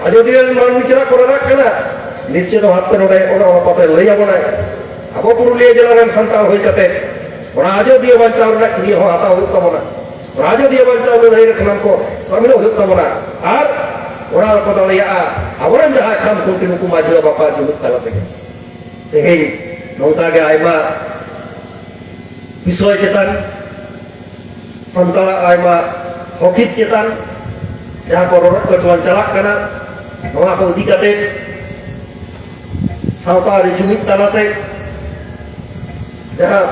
ᱟᱡᱚᱫᱤᱭᱟᱹ ᱨᱮᱱ ᱢᱟᱹᱱᱢᱤ ᱪᱮᱫᱟᱜ ᱠᱚ ᱨᱟᱨᱟᱜ ᱠᱟᱱᱟ? ᱱᱤᱥᱪᱤᱛ ᱵᱷᱟᱵᱛᱮ ᱱᱚᱰᱮ ᱚᱱᱟ ᱚᱱᱟ ᱯᱟᱛᱮ ᱞᱟᱹᱭ ᱟᱵᱚᱱᱟᱭ᱾ ᱟᱵᱚ ᱯᱩᱨᱩᱞᱤᱭᱟᱹ ᱡᱮᱞᱟ ᱨᱮᱱ ᱥᱟᱱᱛᱟᱲ ᱦᱩᱭ ᱠᱟᱛᱮ ᱚᱱᱟ ᱟᱡᱚᱫᱤᱭᱟᱹ ᱵᱟᱧᱪᱟᱣ ᱨᱮᱱᱟᱜ ᱠᱤᱨᱭᱟᱹ ᱦᱚᱸ ᱦᱟᱛᱟᱣ ᱦᱩᱭᱩᱜ ᱛᱟᱵᱚᱱᱟ᱾ ᱚᱱᱟ ᱟᱡᱚᱫᱤᱭᱟᱹ ᱵᱟᱧᱪᱟᱣ ᱞᱟᱹᱲᱦᱟᱹᱭ ᱨᱮ ᱥᱟᱱᱟᱢ ᱠᱚ ᱥᱟᱢᱤᱞᱚᱜ ᱦᱩᱭᱩᱜ ᱛᱟᱵᱚᱱᱟ᱾ ᱟᱨ ᱚᱱᱟ ᱨᱮᱠᱚ ᱫᱟᱲᱮᱭᱟᱜᱼᱟ ᱟᱵᱚᱨᱮᱱ ᱡᱟᱦᱟᱸᱭ ᱠᱷᱟᱢ ᱠᱷᱩᱱᱴᱤ ᱱᱩᱠᱩ ᱢᱟᱹᱡᱷᱤ ᱵᱟᱵᱟ ᱠᱚᱣᱟᱜ ᱡᱩᱢᱤᱫ ᱛᱟᱞᱟ ᱛᱮᱜᱮ᱾ ᱛᱮᱦᱮᱧ ᱱᱚᱝᱠᱟ ᱜᱮ ᱟᱭᱢᱟ ᱵᱤᱥᱚᱭ ᱪᱮᱛᱟᱱ, ᱥᱟᱱᱛᱟᱲᱟᱜ ᱟᱭᱢᱟ ᱦᱚᱠ ᱦᱤᱛ ᱪᱮᱛᱟᱱ ᱡᱟᱦᱟᱸ ᱠᱚ ᱨᱚᱰᱚᱡ ᱠᱚᱪᱞᱚᱱ ᱪᱟᱞᱟᱜ ᱠᱟᱱᱟ, ᱱᱚᱣᱟ ᱠᱚ ᱤᱫᱤ ᱠᱟᱛᱮ ᱥᱟᱶᱛᱟ ᱟᱹᱨᱤ ᱡᱩᱢᱤᱫ ᱛᱟᱞᱟᱛᱮ ᱡᱟᱦᱟᱸ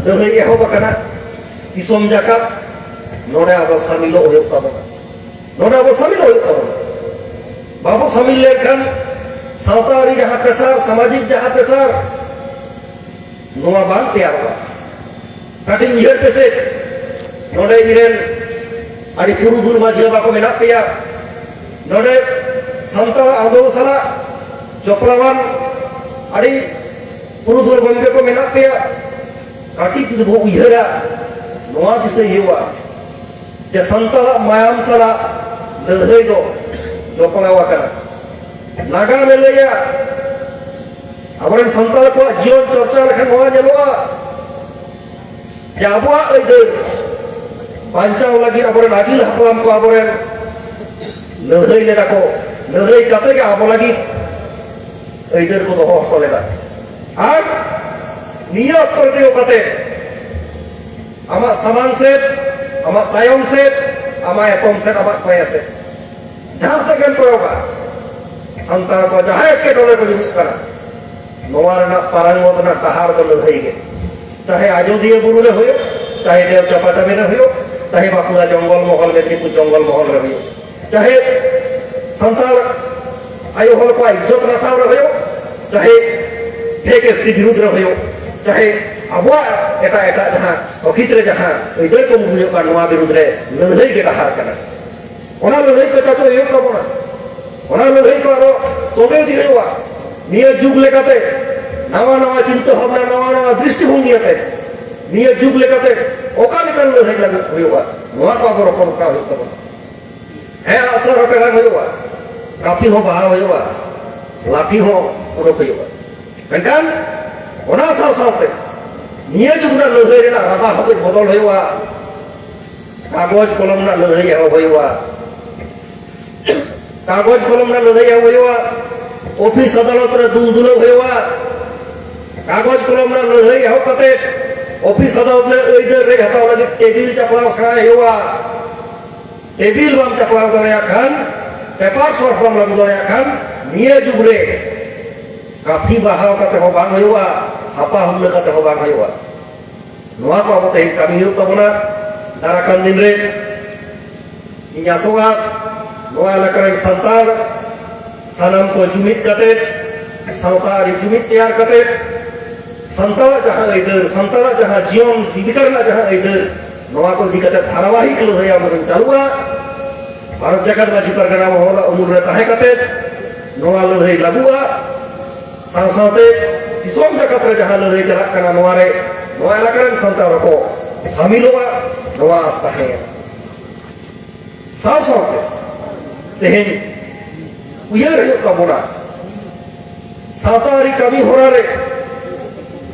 ᱞᱟᱹᱲᱦᱟᱹᱭ ᱮᱦᱚᱵ ᱟᱠᱟᱱᱟ, ᱫᱤᱥᱚᱢ ᱡᱟᱠᱟᱛ, ᱱᱚᱰᱮ ᱟᱵᱚ ᱥᱟᱢᱤᱞᱚᱜ ᱦᱩᱭᱩᱜ ᱛᱟᱵᱚᱱᱟ᱾ ᱱᱚᱰᱮ ᱟᱵᱚ ᱥᱟᱢᱤᱞᱚᱜ ᱦᱩᱭᱩᱜ ᱛᱟᱵᱚᱱᱟ᱾ ᱵᱟᱵᱚ ᱥᱟᱢᱤᱞ ᱞᱮᱱᱠᱷᱟᱱ ᱥᱟᱶᱛᱟ ᱟᱹᱨᱤ ᱡᱟᱦᱟᱸ ᱯᱮᱥᱟᱨ, ᱥᱟᱢᱟᱡᱤᱠ ᱡᱟᱦᱟᱸ ᱯᱮᱥᱟᱨ, ᱱᱚᱣᱟ ᱵᱟᱝ ᱛᱮᱭᱟᱨᱚᱜᱼᱟ᱾ ᱠᱟᱹᱴᱤᱡ ᱩᱭᱦᱟᱹᱨ ᱯᱮᱥᱮ, ᱱᱚᱰᱮ ᱤᱧᱨᱮᱱ ᱟᱹᱰᱤ ᱯᱩᱨᱩᱫᱷᱩᱞ ᱢᱟᱹᱡᱷᱤ ᱵᱟᱵᱟ ᱠᱚ ᱢᱮᱱᱟᱜ ᱯᱮᱭᱟ, ᱱᱚᱰᱮ ᱥᱟᱱᱛᱟᱲ ᱟᱸᱫᱳᱲ ᱥᱟᱞᱟᱜ ᱡᱚᱯᱲᱟᱣᱟᱱ ᱟᱹᱰᱤ ᱯᱩᱨᱩᱫᱷᱩᱞ ᱜᱚᱢᱠᱮ ᱠᱚ ᱢᱮᱱᱟᱜ ᱯᱮᱭᱟ᱾ ᱠᱟᱹᱴᱤᱡ ᱡᱩᱫᱤ ᱵᱚ ᱩᱭᱦᱟᱹᱨᱟ, ᱱᱚᱣᱟ ᱫᱤᱥᱟᱹᱭ ᱦᱩᱭᱩᱜᱼᱟ ᱡᱮ ᱥᱟᱱᱛᱟᱲᱟᱜ ᱢᱟᱭᱟᱢ ᱥᱟᱞᱟᱜ ᱞᱟᱹᱲᱦᱟᱹᱭ ᱫᱚ ᱡᱚᱯᱲᱟᱣ ᱟᱠᱟᱱᱟ᱾ ᱱᱟᱜᱟᱢᱮ ᱞᱟᱹᱭᱟ, ᱟᱵᱚᱨᱮᱱ ᱥᱟᱱᱛᱟᱲ ᱠᱚᱣᱟᱜ ᱡᱤᱭᱚᱱ ᱪᱚᱨᱪᱟ ᱞᱮᱠᱷᱟᱱ ᱱᱚᱣᱟ ᱧᱮᱞᱚᱜᱼᱟ ᱡᱮ ᱟᱵᱚᱣᱟᱜ ᱟᱹᱭᱫᱟᱹᱨ ᱵᱟᱧᱪᱟᱣ ᱞᱟᱹᱜᱤᱫ ᱟᱵᱚᱨᱮᱱ ᱟᱹᱜᱤᱞ ᱦᱟᱯᱲᱟᱢ ᱠᱚ ᱟᱵᱚᱨᱮᱱ ᱞᱟᱹᱲᱦᱟᱹᱭ ᱞᱮᱫᱟ ᱠᱚ, ᱞᱟᱹᱲᱦᱟᱹᱭ ᱠᱟᱛᱮ ᱜᱮ ᱟᱵᱚ ᱞᱟᱹᱜᱤᱫ ᱟᱹᱭᱫᱟᱹᱨ ᱠᱚ ᱫᱚᱦᱚ ᱦᱚᱴᱚ ᱞᱮᱫᱟ᱾ ᱟᱨ ᱱᱤᱭᱟᱹ ᱚᱠᱛᱚ ᱨᱮ ᱛᱤᱸᱜᱩ ᱠᱟᱛᱮ ᱟᱢᱟᱜ ᱥᱟᱢᱟᱝ ᱥᱮᱫ, ᱟᱢᱟᱜ ᱛᱟᱭᱚᱢ ᱥᱮᱫ, ᱟᱢᱟᱜ ᱮᱛᱚᱢ ᱥᱮᱫ, ᱟᱢᱟᱜ ᱠᱚᱸᱭᱮ ᱥᱮᱫ, ᱡᱟᱦᱟᱸ ᱥᱮᱫ ᱜᱮᱢ ᱠᱚᱭᱚᱜᱟ, ᱥᱟᱱᱛᱟᱲ ᱠᱚ ᱡᱟᱦᱟᱸ ᱮᱴᱠᱮᱴᱚᱬᱮ ᱠᱚ ᱧᱩᱨᱩᱜ ᱠᱟᱱᱟ, ᱱᱚᱣᱟ ᱨᱮᱱᱟᱜ ᱯᱟᱨᱟᱝᱜᱚᱛ ᱨᱮᱱᱟᱜ ᱰᱟᱦᱟᱨ ᱫᱚ ᱞᱟᱹᱲᱦᱟᱹᱭ ᱜᱮ᱾ ᱪᱟᱦᱮ ᱟᱡᱚᱫᱤᱭᱟᱹ ᱵᱩᱨᱩ ᱨᱮ ᱦᱩᱭᱩᱜ, ᱪᱟᱦᱮ ᱫᱮᱣ ᱪᱟᱯᱟ ᱪᱟᱵᱤ ᱨᱮ ᱦᱩᱭᱩᱜ, ᱪᱟᱦᱮ ᱵᱟᱸᱠᱩᱲᱟ ᱡᱚᱝᱜᱚᱞ ᱢᱚᱦᱚᱞ, ᱢᱮᱫᱽᱱᱤᱯᱩᱨ ᱡᱚᱝᱜᱚᱞ ᱢᱚᱦᱚᱞ ᱨᱮ ᱦᱩᱭᱩᱜ, ᱪᱟᱦᱮ ᱥᱟᱱᱛᱟᱲ ᱟᱭᱳ ᱦᱚᱲ ᱠᱚᱣᱟᱜ ᱤᱡᱽᱡᱚᱛ ᱱᱟᱥᱟᱣ ᱨᱮ ᱦᱩᱭᱩᱜ, ᱪᱟᱦᱮ ᱯᱷᱮᱠ ᱮᱥ ᱴᱤ ᱵᱤᱨᱩᱫᱽ ᱨᱮ ᱦᱩᱭᱩᱜ, ᱪᱟᱦᱮ ᱟᱵᱚᱣᱟᱜ ᱮᱴᱟᱜ ᱮᱴᱟᱜ ᱡᱟᱦᱟᱸ ᱯᱨᱚᱠᱤᱛ ᱨᱮ ᱡᱟᱦᱟᱸ ᱟᱹᱭᱫᱟᱹᱨ ᱠᱚ ᱢᱩᱜᱩᱡᱚᱜ ᱠᱟᱱ, ᱱᱚᱣᱟ ᱵᱤᱨᱩᱫᱽ ᱨᱮ ᱞᱟᱹᱲᱦᱟᱹᱭ ᱜᱮ ᱰᱟᱦᱟᱨ ᱠᱟᱱᱟ᱾ ᱚᱱᱟ ᱞᱟᱹᱲᱦᱟᱹᱭ ᱠᱚ ᱪᱟᱪᱳ ᱦᱩᱭᱩᱜ ᱛᱟᱵᱚᱱᱟ᱾ ᱚᱱᱟ ᱞᱟᱹᱲᱦᱟᱹᱭ ᱠᱚ ᱟᱨᱚ ᱛᱚᱸᱜᱮ ᱤᱫᱤ ᱦᱩᱭᱩᱜᱼᱟ᱾ ᱱᱤᱭᱟᱹ ᱡᱩᱜᱽ ᱞᱮᱠᱟᱛᱮ ᱱᱟᱣᱟ ᱱᱟᱣᱟ ᱪᱤᱱᱛᱟᱹ ᱵᱷᱟᱵᱽᱱᱟ, ᱱᱟᱣᱟ ᱱᱟᱣᱟ ᱫᱨᱤᱥᱴᱤᱵᱷᱚᱝᱜᱤ ᱟᱛᱮ ᱱᱤᱭᱟᱹ ᱡᱩᱜᱽ ᱞᱮᱠᱟᱛᱮ ᱚᱠᱟ ᱞᱮᱠᱟᱱ ᱞᱟᱹᱲᱦᱟᱹᱭ ᱞᱟᱹᱜᱤᱫ ᱦᱩᱭᱩᱜᱼᱟ, ᱱᱚᱣᱟ ᱠᱚ ᱟᱵᱚ ᱨᱚᱯᱚᱲ ᱜᱚᱴᱟ ᱦᱩᱭᱩᱜ ᱛᱟᱵᱚᱱᱟ᱾ ᱦᱮᱸ, ᱟᱜᱼᱥᱟᱨ ᱦᱚᱸ ᱴᱮᱲᱟᱝ ᱦᱩᱭᱩᱜᱼᱟ, ᱠᱟᱹᱯᱤ ᱦᱚᱸ ᱵᱟᱦᱟ ᱦᱩᱭᱩᱜᱼᱟ, ᱞᱟᱹᱴᱷᱤ ᱦᱚᱸ ᱩᱰᱩᱠ ᱦᱩᱭᱩᱜᱼᱟ᱾ ᱢᱮᱱᱠᱷᱟᱱ ᱚᱱᱟ ᱥᱟᱶ ᱥᱟᱶᱛᱮ ᱱᱤᱭᱟᱹ ᱡᱩᱜᱽ ᱨᱮᱱᱟᱜ ᱞᱟᱹᱲᱦᱟᱹᱭ ᱨᱮᱱᱟᱜ ᱨᱟᱫᱟ ᱦᱚᱸ ᱠᱟᱹᱡ ᱵᱚᱫᱚᱞ ᱦᱩᱭᱩᱜᱼᱟ᱾ ᱠᱟᱜᱚᱡᱽ ᱠᱚᱞᱚᱢ ᱨᱮᱱᱟᱜ ᱞᱟᱹᱲᱦᱟᱹᱭ ᱮᱦᱚᱵ ᱦᱩᱭᱩᱜᱼᱟ᱾ ᱠᱟᱜᱚᱡᱽ ᱠᱚᱞᱚᱢ ᱨᱮᱱᱟᱜ ᱞᱟᱹᱲᱦᱟᱹᱭ ᱮᱦᱚᱵ ᱦᱩᱭᱩᱜᱼᱟ᱾ ᱚᱯᱷᱤᱥ ᱟᱫᱟᱞᱚᱛ ᱨᱮ ᱫᱩᱞ ᱫᱩᱞᱟᱹᱣ ᱦᱩᱭᱩᱜᱼᱟ᱾ ᱠᱟᱜᱚᱡᱽ ᱠᱚᱞᱚᱢ ᱨᱮᱱᱟᱜ ᱞᱟᱹᱲᱦᱟᱹᱭ ᱮᱦᱚᱵ ᱠᱟᱛᱮ ᱚᱯᱷᱤᱥ ᱟᱫᱟᱞᱚᱛ ᱨᱮ ᱟᱹᱭᱫᱟᱹᱨ ᱨᱮᱡ ᱦᱟᱛᱟᱣ ᱞᱟᱹᱜᱤᱫ ᱴᱮᱵᱤᱞ ᱪᱟᱯᱲᱟᱣ ᱥᱮᱬᱟᱭ ᱦᱩᱭᱩᱜᱼᱟ᱾ ᱴᱮᱵᱤᱞ ᱵᱟᱢ ᱪᱟᱯᱲᱟᱣ ᱫᱟᱲᱮᱭᱟᱜ ᱠᱷᱟᱱ, ᱯᱮᱯᱟᱨ ᱥᱚᱞᱵᱷ ᱵᱟᱢ ᱞᱟᱹᱜᱩ ᱫᱟᱲᱮᱭᱟᱜ ᱠᱷᱟᱱ, ᱱᱤᱭᱟᱹ ᱡᱩᱜᱽ ᱨᱮ ᱠᱟᱹᱯᱤ ᱵᱟᱦᱟᱣ ᱠᱟᱛᱮ ᱦᱚᱸ ᱵᱟᱝ ᱦᱩᱭᱩᱜᱼᱟ᱾ ᱦᱟᱯᱟ ᱦᱩᱞᱟᱹ ᱠᱟᱛᱮ ᱦᱚᱸ ᱵᱟᱝ ᱦᱩᱭᱩᱜᱼᱟ᱾ ᱱᱚᱣᱟ ᱠᱚ ᱟᱵᱚ ᱛᱮᱦᱮᱧ ᱠᱟᱹᱢᱤ ᱦᱩᱭᱩᱜ ᱛᱟᱵᱚᱱᱟ᱾ ᱫᱟᱨᱟᱠᱟᱱ ᱫᱤᱱ ᱨᱮ ᱤᱧ ᱟᱥᱚᱜᱼᱟ, ᱱᱚᱣᱟ ᱮᱞᱟᱠᱟ ᱨᱮᱱ ᱥᱟᱱᱛᱟᱲ ᱥᱟᱱᱟᱢ ᱠᱚ ᱡᱩᱢᱤᱫ ᱠᱟᱛᱮ, ᱥᱟᱶᱛᱟ ᱟᱹᱨᱤ ᱡᱩᱢᱤᱫ ᱛᱮᱭᱟᱨ ᱠᱟᱛᱮ, ᱥᱟᱱᱛᱟᱲᱟᱜ ᱡᱟᱦᱟᱸ ᱟᱹᱭᱫᱟᱹᱨ, ᱥᱟᱱᱛᱟᱲᱟᱜ ᱡᱟᱦᱟᱸ ᱡᱤᱭᱚᱱ ᱡᱤᱵᱤᱠᱟ ᱨᱮᱱᱟᱜ ᱡᱟᱦᱟᱸ ᱟᱹᱭᱫᱟᱹᱨ, ᱱᱚᱣᱟ ᱠᱚ ᱤᱫᱤ ᱠᱟᱛᱮ ᱫᱷᱟᱨᱟᱵᱟᱦᱤᱠ ᱞᱟᱹᱲᱦᱟᱹᱭ ᱟᱵᱚ ᱵᱚᱱ ᱪᱟᱞᱩᱜᱼᱟ᱾ ᱵᱷᱟᱨᱚᱛ ᱡᱟᱠᱟᱛ ᱢᱟᱹᱡᱷᱤ ᱯᱟᱨᱜᱟᱱᱟ ᱢᱚᱦᱚᱞ ᱩᱢᱩᱞ ᱨᱮ ᱛᱟᱦᱮᱸ ᱠᱟᱛᱮ ᱱᱚᱣᱟ ᱞᱟᱹᱲᱦᱟᱹᱭ ᱞᱟᱹᱜᱩᱜᱼᱟ᱾ ᱥᱟᱶ ᱥᱟᱶᱛᱮ ᱫᱤᱥᱚᱢ ᱡᱟᱠᱟᱛ ᱨᱮ ᱡᱟᱦᱟᱸ ᱞᱟᱹᱲᱦᱟᱹᱭ ᱪᱟᱞᱟᱜ ᱠᱟᱱᱟ, ᱱᱚᱣᱟ ᱨᱮ, ᱱᱚᱣᱟ ᱮᱞᱟᱠᱟ ᱨᱮᱱ ᱥᱟᱱᱛᱟᱲ ᱦᱚᱸᱠᱚ ᱥᱟᱢᱤᱞᱚᱜᱼᱟ, ᱱᱚᱣᱟ ᱟᱥ ᱛᱟᱦᱮᱸᱭᱮᱱᱟ᱾ ᱥᱟᱶ ᱥᱟᱶᱛᱮ ᱛᱮᱦᱮᱧ ᱩᱭᱦᱟᱹᱨ ᱦᱩᱭᱩᱜ ᱛᱟᱵᱚᱱᱟ, ᱥᱟᱶᱛᱟ ᱟᱹᱨᱤ ᱠᱟᱹᱢᱤ ᱦᱚᱨᱟ ᱨᱮ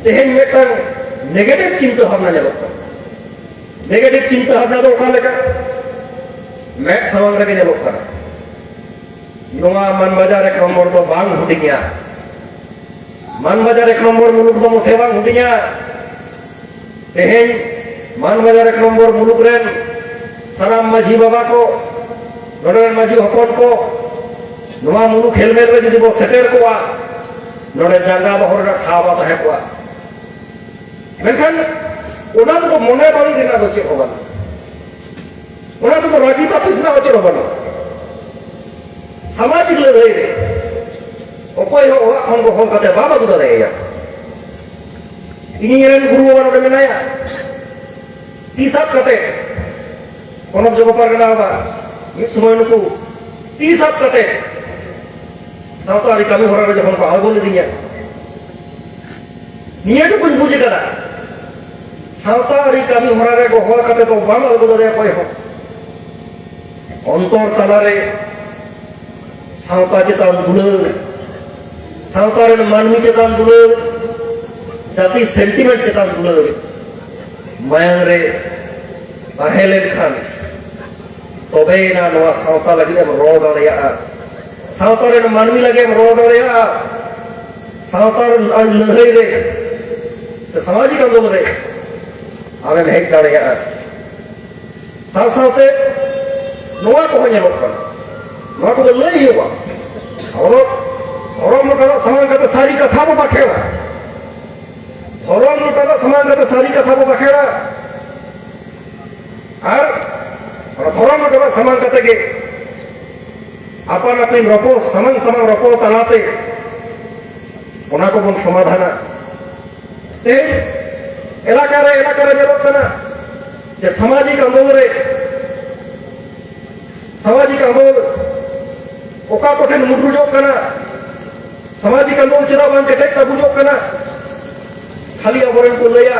ᱛᱮᱦᱮᱧ ᱢᱤᱫᱴᱟᱝ ᱱᱮᱜᱮᱴᱤᱵᱷ ᱪᱤᱱᱛᱟᱹ ᱵᱷᱟᱵᱽᱱᱟ ᱧᱮᱞᱚᱜ ᱠᱟᱱᱟ᱾ ᱱᱮᱜᱮᱴᱤᱵᱷ ᱪᱤᱱᱛᱟᱹ ᱵᱷᱟᱵᱽᱱᱟ ᱫᱚ ᱚᱠᱟ ᱞᱮᱠᱟ? ᱢᱮᱫ ᱥᱟᱢᱟᱝ ᱨᱮᱜᱮ ᱧᱮᱞᱚᱜ ᱠᱟᱱᱟ᱾ ᱱᱚᱣᱟ ᱢᱟᱱᱵᱟᱡᱟᱨ ᱮᱠ ᱱᱚᱢᱵᱚᱨ ᱫᱚ ᱵᱟᱝ ᱦᱩᱰᱤᱧᱟ᱾ ᱢᱟᱱᱵᱟᱡᱟᱨ ᱮᱠ ᱱᱚᱢᱵᱚᱨ ᱢᱩᱞᱩᱠ ᱫᱚ ᱢᱚᱴᱷᱮ ᱵᱟᱝ ᱦᱩᱰᱤᱧᱟ᱾ ᱛᱮᱦᱮᱧ ᱢᱟᱱᱵᱟᱡᱟᱨ ᱮᱠ ᱱᱚᱢᱵᱚᱨ ᱢᱩᱞᱩᱠ ᱨᱮᱱ ᱥᱟᱱᱟᱢ ᱢᱟᱹᱡᱷᱤ ᱵᱟᱵᱟ ᱠᱚ, ᱱᱚᱰᱮ ᱨᱮᱱ ᱢᱟᱹᱡᱷᱤ ᱦᱚᱯᱚᱱ ᱠᱚ, ᱱᱚᱣᱟ ᱢᱩᱞᱩᱠ ᱦᱮᱞᱢᱮᱞ ᱨᱮ ᱡᱩᱫᱤ ᱵᱚ ᱥᱮᱴᱮᱨ ᱠᱚᱜᱼᱟ, ᱱᱚᱰᱮ ᱡᱟᱸᱜᱟ ᱫᱚᱦᱚ ᱨᱮᱱᱟᱜ ᱴᱷᱟᱶ ᱵᱟᱝ ᱛᱟᱦᱮᱸ ᱠᱚᱜᱼᱟ᱾ ᱢᱮᱱᱠᱷᱟᱱ ᱚᱱᱟ ᱫᱚ ᱢᱚᱱᱮ ᱵᱟᱹᱲᱤᱡ ᱨᱮᱱᱟᱜ ᱫᱚ ᱪᱮᱫ ᱦᱚᱸ ᱵᱟᱹᱱᱩᱜᱼᱟ᱾ ᱚᱱᱟ ᱛᱮᱫᱚ ᱨᱟᱹᱜᱤ ᱛᱟᱹᱯᱤᱥ ᱨᱮᱱᱟᱜ ᱪᱮᱫ ᱦᱚᱸ ᱵᱟᱹᱱᱩᱜᱼᱟ᱾ ᱥᱟᱢᱟᱡᱤᱠ ᱞᱟᱹᱲᱦᱟᱹᱭ ᱨᱮ ᱚᱠᱚᱭ ᱦᱚᱸ ᱚᱲᱟᱜ ᱠᱷᱚᱱ ᱜᱚᱦᱚᱲ ᱠᱟᱛᱮ ᱵᱟᱢ ᱟᱹᱜᱩ ᱫᱟᱲᱮᱭᱟᱭᱟ᱾ ᱤᱧ ᱨᱮᱱ ᱜᱩᱨᱩ ᱵᱟᱵᱟ ᱱᱚᱰᱮ ᱢᱮᱱᱟᱭᱟ, ᱛᱤ ᱥᱟᱵ ᱠᱟᱛᱮ ᱯᱚᱱᱚᱛ ᱡᱚᱜᱚ ᱯᱟᱨᱜᱟᱱᱟ ᱵᱟᱵᱟ ᱢᱤᱫ ᱥᱚᱢᱚᱭ ᱱᱩᱠᱩ ᱛᱤ ᱥᱟᱵ ᱠᱟᱛᱮ ᱥᱟᱶᱛᱟ ᱟᱹᱨᱤ ᱠᱟᱹᱢᱤ ᱦᱚᱨᱟ ᱨᱮ ᱡᱚᱠᱷᱚᱱ ᱠᱚ ᱟᱬᱜᱚ ᱞᱤᱫᱤᱧᱟ, ᱱᱤᱭᱟᱹ ᱴᱩᱠᱩᱧ ᱵᱩᱡᱽ ᱠᱟᱫᱟ, ᱥᱟᱶᱛᱟ ᱟᱹᱨᱤ ᱠᱟᱹᱢᱤ ᱦᱚᱨᱟ ᱨᱮ ᱜᱚᱦᱚᱲ ᱠᱟᱛᱮ ᱫᱚ ᱵᱟᱢ ᱟᱬᱜᱚ ᱫᱟᱲᱮᱭᱟᱜᱼᱟ ᱚᱠᱚᱭ ᱦᱚᱸ᱾ ᱚᱱᱛᱚᱨ ᱛᱟᱞᱟᱨᱮ ᱥᱟᱶᱛᱟ ᱪᱮᱛᱟᱱ ᱫᱩᱞᱟᱹᱲ, ᱥᱟᱶᱛᱟ ᱨᱮᱱ ᱢᱟᱹᱱᱢᱤ ᱪᱮᱛᱟᱱ ᱫᱩᱞᱟᱹᱲ, ᱡᱟᱹᱛᱤ ᱥᱮᱱᱴᱤᱢᱮᱱᱴ ᱪᱮᱛᱟᱱ ᱫᱩᱞᱟᱹᱲ ᱢᱟᱭᱟᱝ ᱨᱮ ᱛᱟᱦᱮᱸ ᱞᱮᱱᱠᱷᱟᱱ, ᱛᱚᱵᱮᱭᱮᱱᱟ ᱱᱚᱣᱟ ᱥᱟᱶᱛᱟ ᱞᱟᱹᱜᱤᱫ ᱮᱢ ᱨᱚᱲ ᱫᱟᱲᱮᱭᱟᱜᱼᱟ, ᱥᱟᱶᱛᱟ ᱨᱮᱱ ᱢᱟᱹᱱᱢᱤ ᱞᱟᱹᱜᱤᱫ ᱮᱢ ᱨᱚᱲ ᱫᱟᱲᱮᱭᱟᱜᱼᱟ, ᱥᱟᱶᱛᱟ ᱨᱮᱱ ᱞᱟᱹᱲᱦᱟᱹᱭ ᱨᱮ ᱥᱮ ᱥᱟᱢᱟᱡᱤᱠ ᱟᱱᱫᱳᱞᱚᱱ ᱨᱮ ᱟᱢᱮᱢ ᱦᱮᱡ ᱫᱟᱲᱮᱭᱟᱜᱼᱟ᱾ ᱥᱟᱶ ᱥᱟᱶᱛᱮ ᱱᱚᱣᱟ ᱠᱚᱦᱚᱸ ᱧᱮᱞᱚᱜ ᱠᱟᱱᱟ, ᱱᱚᱣᱟ ᱠᱚᱫᱚ ᱞᱟᱹᱭ ᱦᱩᱭᱩᱜᱼᱟ᱾ ᱟᱵᱚ ᱫᱚ ᱫᱷᱚᱨᱚᱢ ᱱᱚᱝᱠᱟᱱᱟᱜ ᱥᱟᱢᱟᱝ ᱠᱟᱛᱮ ᱥᱟᱹᱨᱤ ᱠᱟᱛᱷᱟ ᱵᱚ ᱵᱟᱠᱷᱮᱲᱟ᱾ ᱫᱷᱚᱨᱚᱢ ᱞᱚᱴᱟ ᱫᱟᱜ ᱥᱟᱢᱟᱝ ᱠᱟᱛᱮ ᱥᱟᱹᱨᱤ ᱠᱟᱛᱷᱟ ᱵᱚ ᱵᱟᱠᱷᱮᱲᱟ᱾ ᱟᱨ ᱚᱱᱟ ᱫᱷᱚᱨᱚᱢ ᱞᱚᱴᱟ ᱫᱟᱜ ᱥᱟᱢᱟᱝ ᱠᱟᱛᱮ ᱜᱮ ᱟᱯᱟᱱ ᱟᱹᱯᱤᱱ ᱨᱚᱯᱚᱲ, ᱥᱟᱢᱟᱝ ᱥᱟᱢᱟᱝ ᱨᱚᱯᱚᱲ ᱛᱟᱞᱟᱛᱮ ᱚᱱᱟ ᱠᱚᱵᱚᱱ ᱥᱚᱢᱟᱫᱷᱟᱱᱟ᱾ ᱛᱮᱦᱮᱧ ᱮᱞᱟᱠᱟ ᱨᱮ, ᱮᱞᱟᱠᱟ ᱨᱮ ᱧᱮᱞᱚᱜ ᱠᱟᱱᱟ ᱡᱮ ᱥᱟᱢᱟᱡᱤᱠ ᱟᱸᱫᱳᱲ ᱨᱮ, ᱥᱟᱢᱟᱡᱤᱠ ᱟᱸᱫᱳᱲ ᱚᱠᱟ ᱠᱚᱴᱷᱮᱱ ᱢᱩᱰᱨᱩᱡᱚᱜ ᱠᱟᱱᱟ, ᱥᱟᱢᱟᱡᱤᱠ ᱟᱸᱫᱳᱲ ᱪᱮᱫᱟᱜ ᱵᱟᱝ ᱠᱮᱴᱮᱡ ᱛᱟᱵᱩᱡᱚᱜ ᱠᱟᱱᱟ, ᱠᱷᱟᱹᱞᱤ ᱟᱵᱚᱨᱮᱱ ᱠᱚ ᱞᱟᱹᱭᱟ,